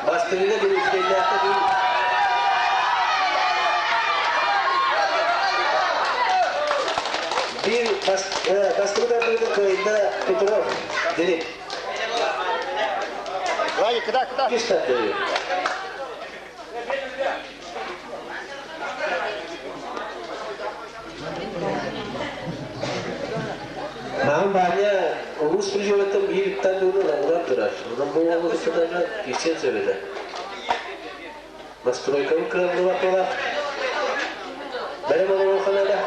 Бастыҥҥа бүтэйдээххэ биир бастакы тардыыта кыайда Петров Дилип. Иккис тардыһыы. Маҕан Ваня улуус призерыттан биир тардыыны ылан турар. Онон бу уолу кытта киирсиэн сөп этэ. Настройкабын кыаллыбаккалаах. Бэлэм олоруохханада.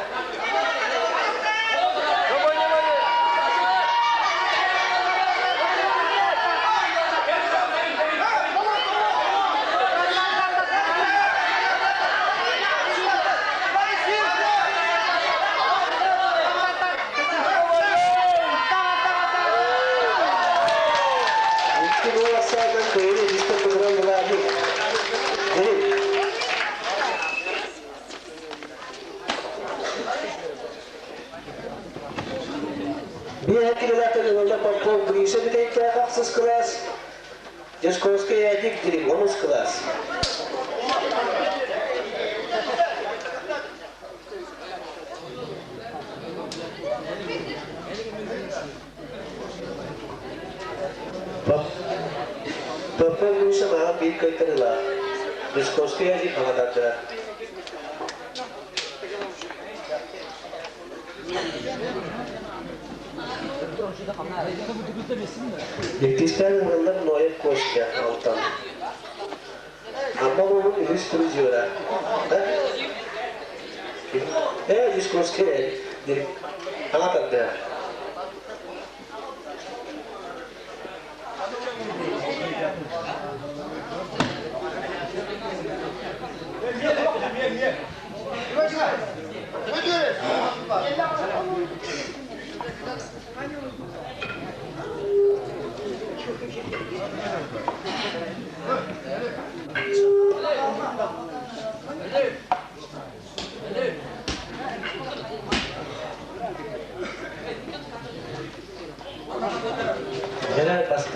Икки буоласаатан кыайыы илистэ туран былаабыт. Биэһэ километр ылла Попов Гриша бүтэйдээх ахсыс кылаас, Дьячковскай Эдик Дириҥ онус кылаас. Попов Гриша маҕан биир кыайтарыылаах. Дьячковскай Эдик маҕатардара. Иккистээн ыҥырыллар Ноев Костя Алтан. Амма улууһун үһүс призера. Э, Дьячковскай Эдик. Аҕа тардыа.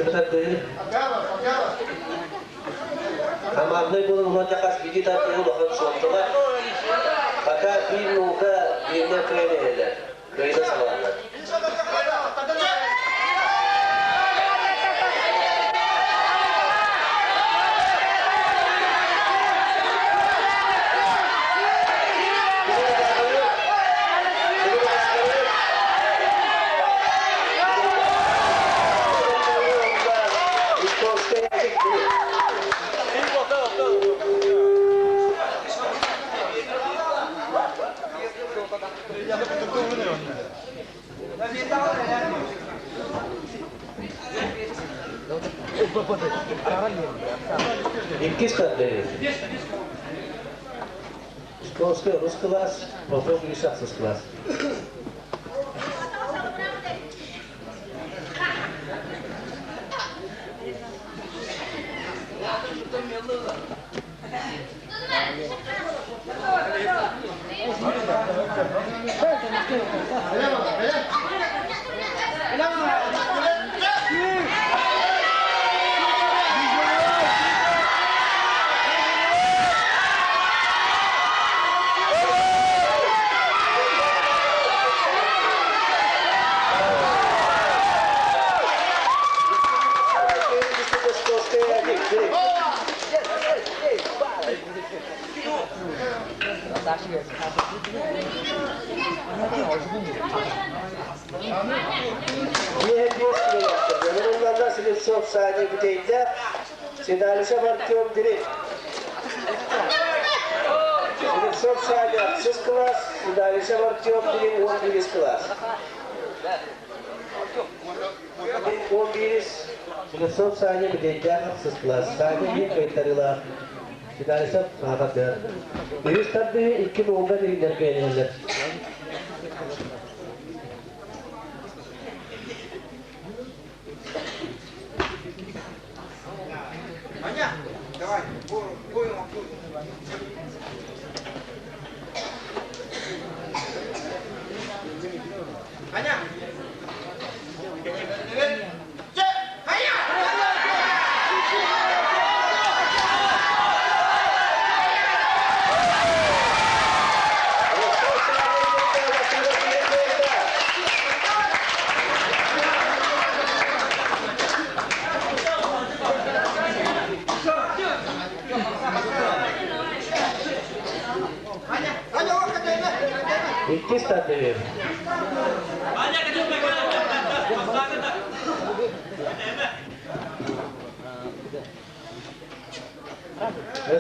Бастакы тардыһыы. Команднай буолан уонна хас биирдии тардыһыы улахан суолталаах. Пока биир нуука бииринэн кыайан иһэллэр. Кыайыыта саҕаланна. Иккис тардыһыы. Московскай рус кылаас, Попов Миша ахсыс кылаас. Слепцов Саня Бүтейде, Седалищев Артем Дирек. Слепцов Саня, 6 класс, Седалищев Артем Дирек, 11 класс. 11 Слепцов Саня Бүтейде, 6 класс. Саня bir кайтарыла. Седалищев саҕатыр. Үһүс тардыһы икки нолга дириннер кыайанылар. Аня, давай, будем. Аня! Иккис тардыһыы.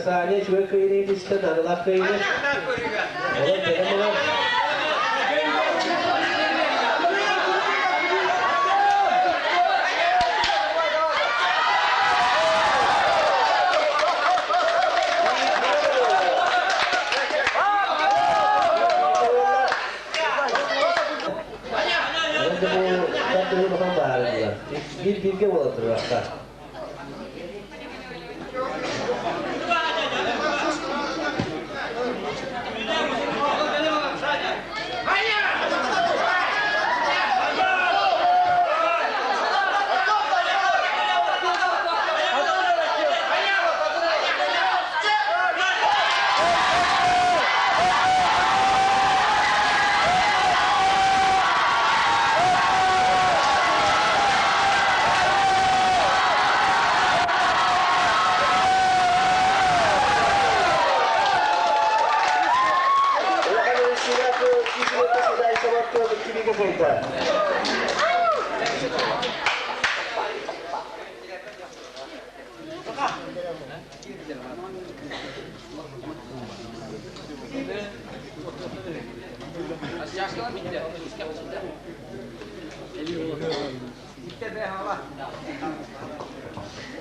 Саня үчүгэй кыйыны түстэ, наадалаах кыйыны. Олор бэлэм олор. Бу тардыһыы улахан баарылар. Биир бииргэ буола туруохтаах.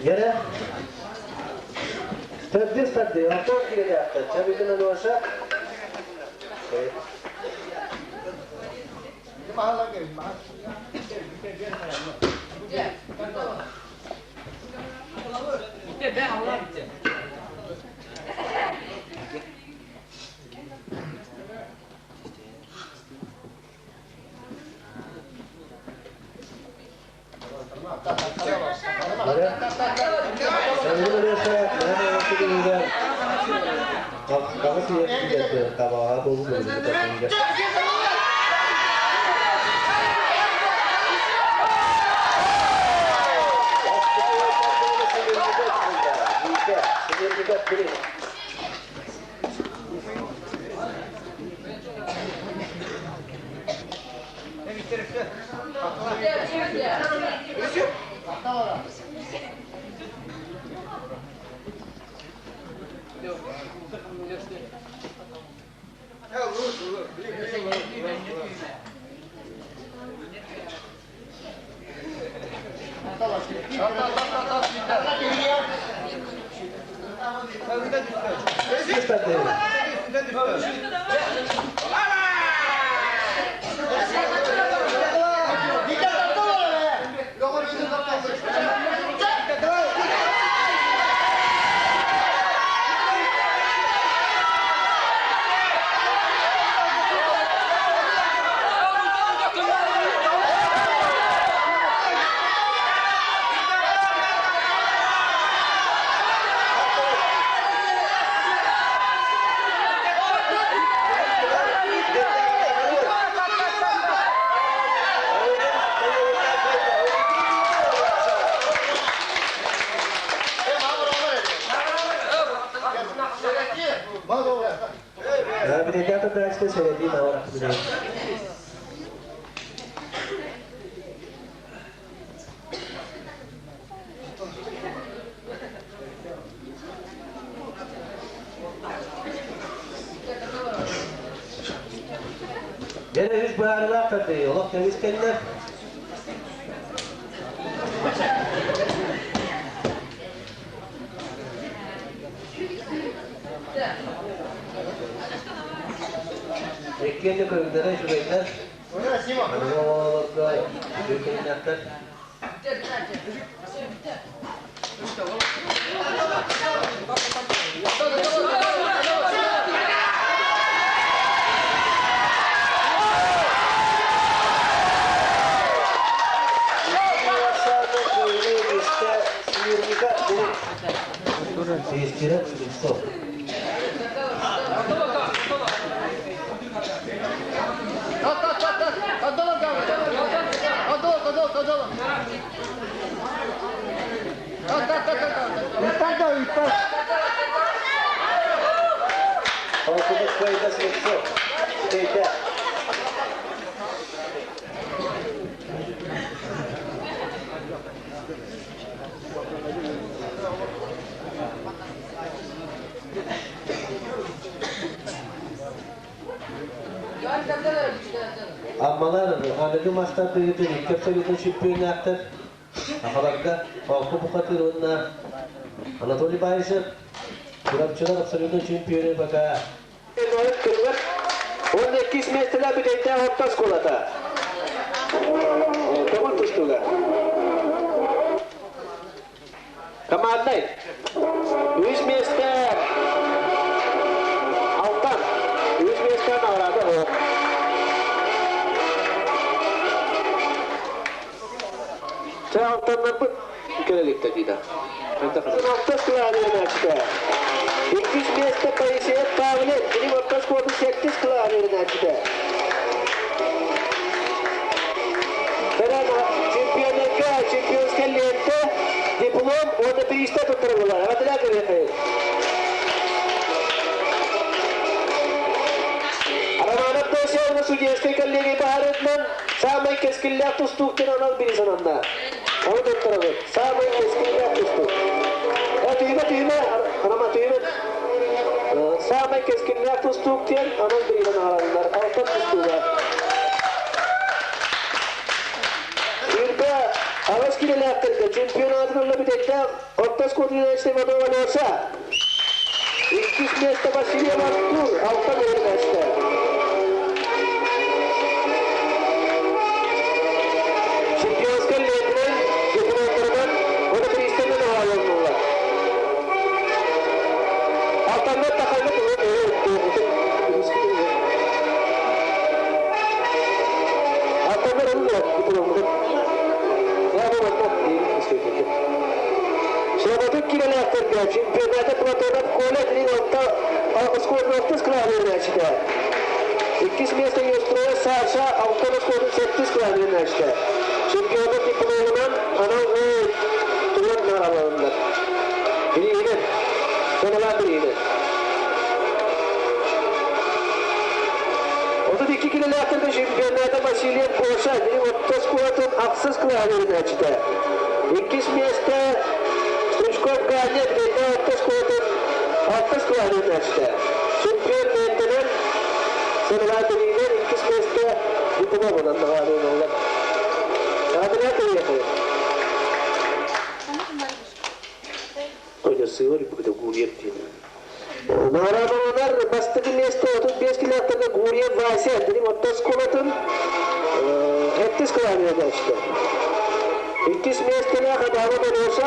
Yere Төрдүс тарды, онтон киирэ Чабитин Алеша. Сәлгін өлесі, мән оңысы күнінде қағы сүйек күндерді табаға болу бөлімді. Gene üç bağırlar tabii. Allah temiz kendiler. Ekkendi көрүңдөрө үчүгэйдер. Аныгы үчүгэйдер. Seyirciler Слепцов. Halkımız kayda Слепцов. Şeyde. Аммалар аныгы мастар дүйүтүн икки чемпионаттар. Ахаларга Алты Бухатыр Анатолий Баишев Курапчылар абсолютно чемпионы пока. Он 2 местелер бүтәйтә оттас колата. Команд тустуга. Командный. 3 месте Алтан. 3 месте награда о. Це Алтаннан бут келеликте дейді. Оттас кылаанырын 2 месте Паисеев Павлет. Бирин оттас коду 8 кылаанырын ачты. Чемпионатка, чемпионская лента, диплом, он перестает туттырылар. Адыля керекей. Романов Досевна судейской коллеги Бахаретман самый кескиллях тустуктен анал бирисананда. Оны туттырылыр. Самый кескиллях тустук. Түйме, түйме, Роман түйме. Самый кескиллях тустуктен анал бирисаналар. Алтын тустуга. Авас килелээхтерге чемпионатын бүтәйтә оттас координация Иванова Иккис место Василий Артур, алтын место. Чемпионская лентмен, дипломдарынан, оны пристальный алынды. Алтанна тахайлы Алтанна дипломдар. Я бы вот так. килэлээхтэргэ чемпионата Платонов Коля Длин орто оскуолатын алтыс кылааһын үөрэнээччитэ. Иккис миэстэ Юстроя Саша Алтан оскуолатын сэттис кылааһын үөрэнээччитэ. Чемпионат дипломунан анал туруон наҕараадаланнылар. Бирииһинэн, сыаналаах бирииһинэн. 32 килэлээхтэргэ чемпионата Васильев Гоша Дим орто оскуолатын ахсыс кылааһын үөрэнээччитэ. Иккис миэстэ Стручков Ганя Дмитрий орто оскуолатын алтыс кылааһын үөрэнээччитэ. Чемпион миэстэнэн сыаналаах бирииһинэн иккис миэстэ дипломунан наҕараадаланаллар. Наҕараадалаах кэлиэхэ. Гурьев диэн. Наҕараадаланар бастакы миэстэ 35 километрга Гурьев Вася Дим орто оскуолатын сэттис кылааһын үөрэнээччитэ. Иккис миэстэлээх Адама Алеша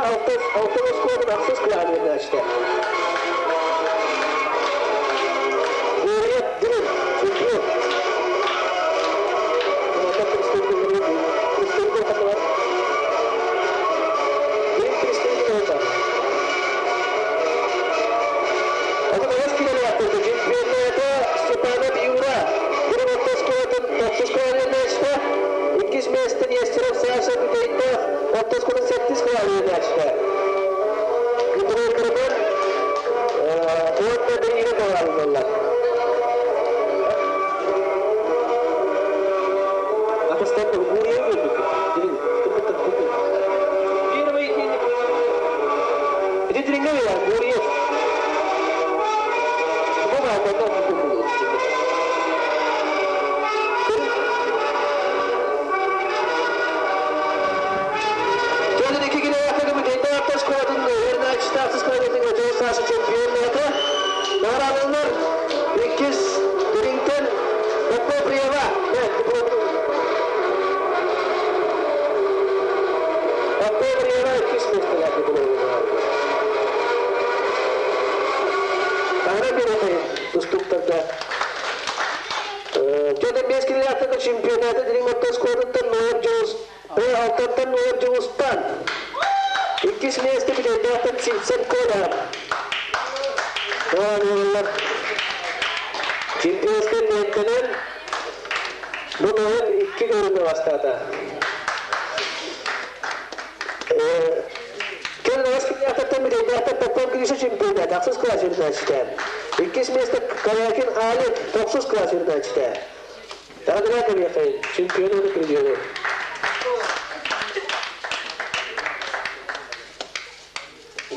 Алтан оскуолатын ахсыс кылааһын үөрэнээччитэ. Гурьев Дим чемпион. Степанов Юра, Гурматта оскуолатын тохсус кылааһын үөрэнээччитэ. Иккис миэстэ Нестеров Саша Бүтэйдээх орто оскуолатын сэттис кылааһын үөрэнээччитэ. Дипломнарынан уонна бирииһи талааллаллар. Атыстан Гурьев өлбүт. Первый Ити дириҥҥэ Гурьев. Бу Наҕараадаланар иккис Дириҥтэн Попов Рева Попов Рева иккис миэстэлээх Таҥара биэрэтэ тустууктарга Дьэ, биэс килилээхтэргэ чемпионаты Дириҥ орто оскуолатыттан Нуор Дьулус Алтантан Нуор Дьулустан иккис миэстэ Бүтэйдээхтэн Сивцев Коля Оонньууллар. Чемпионскай лиэнтэнэн бу ноһун икки көрүҥҥэ бастаата. Кэл Аскинятаттан Бүтэйдээхтэн Попов Гриша чемпионат ахсыс класс үөрэнээччитэ. Иккис миэстэ Корякин Алик тохсус класс үөрэнээччитэ. Тагыра кэлиэхэй, чемпион уонна призеры.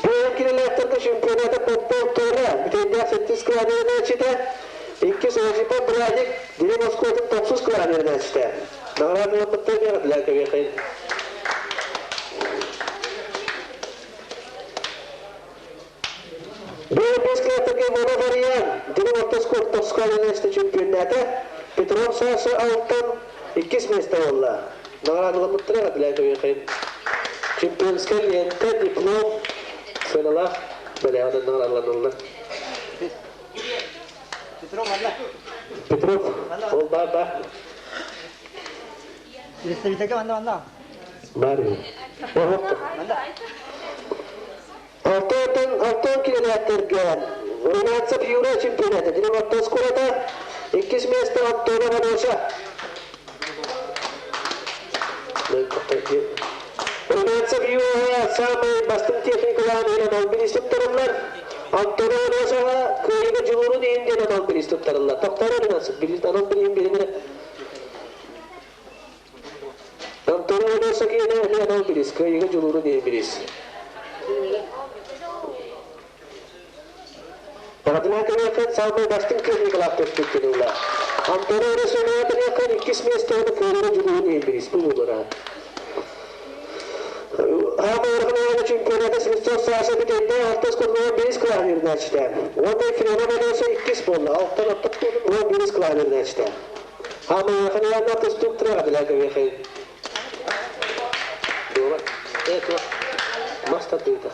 Бу килэлээхтэргэ чемпионата Попов Толя Бүтэйдээх сэттис кылаас үөрэнээччитэ. Иккис Осипов Брадик Дириҥ оскуолатын тохсус кылаас үөрэнээччитэ. Наҕараадалаппыттар диэн кэлиэхэй. Биэс километрга Иванов Ариан, Дириҥ орто оскуолатын тохсус кылаас үөрэнээччитэ чемпионната. Петров Саша Алтан иккис миэстэ буолла. Наҕараадалаппыттара кэлиэхэй. Чемпионскай лиэнтэ, диплом, сыаналаах бэлэҕинэн наҕараадаланаллар. Петров манна. Петров, ол баар баар. Представителгэ манна манна. Баар Алтан алтан километрга Румянцев Юра чемпионата. Дириҥ орто оскуолата иккис миэстэ Антонов Алеша. Румянцев Юра саамай бастыҥ техникалаан иһин анал бириис туттарыллар. Антонов Алешаҕа кыайыыга дьулуурун иһин диэн анал бириис туттарыллар. Тохтоор Румянцев бириис анал бирииһин биэринэ. Антонов Алеша киэнэ эмиэ анал бириис, кыайыыга дьулуурун иһин бириис. Баҕатынан кэлиэххин саамай бастыҥ техникалаах көстүүккүн ылла. Антона Өрөсүөнэҕэ кэлиэххин иккис миэстэҕэ кыайыыга дьулуһун иһин бириис булуулара. Аама Орхонова чемпионата Свистов Саша бүтэннэ алтыс курдугун бириис кылааһын үөрэнээччитэ. Уонна Ефремов Алеша иккис буолла. Алтан оттон уон бириис кылааһын үөрэнээччитэ. Аама Орхонова тустууктара билэ кэбиэхэй. Дуоба. Э, туох. Мас тардыыта.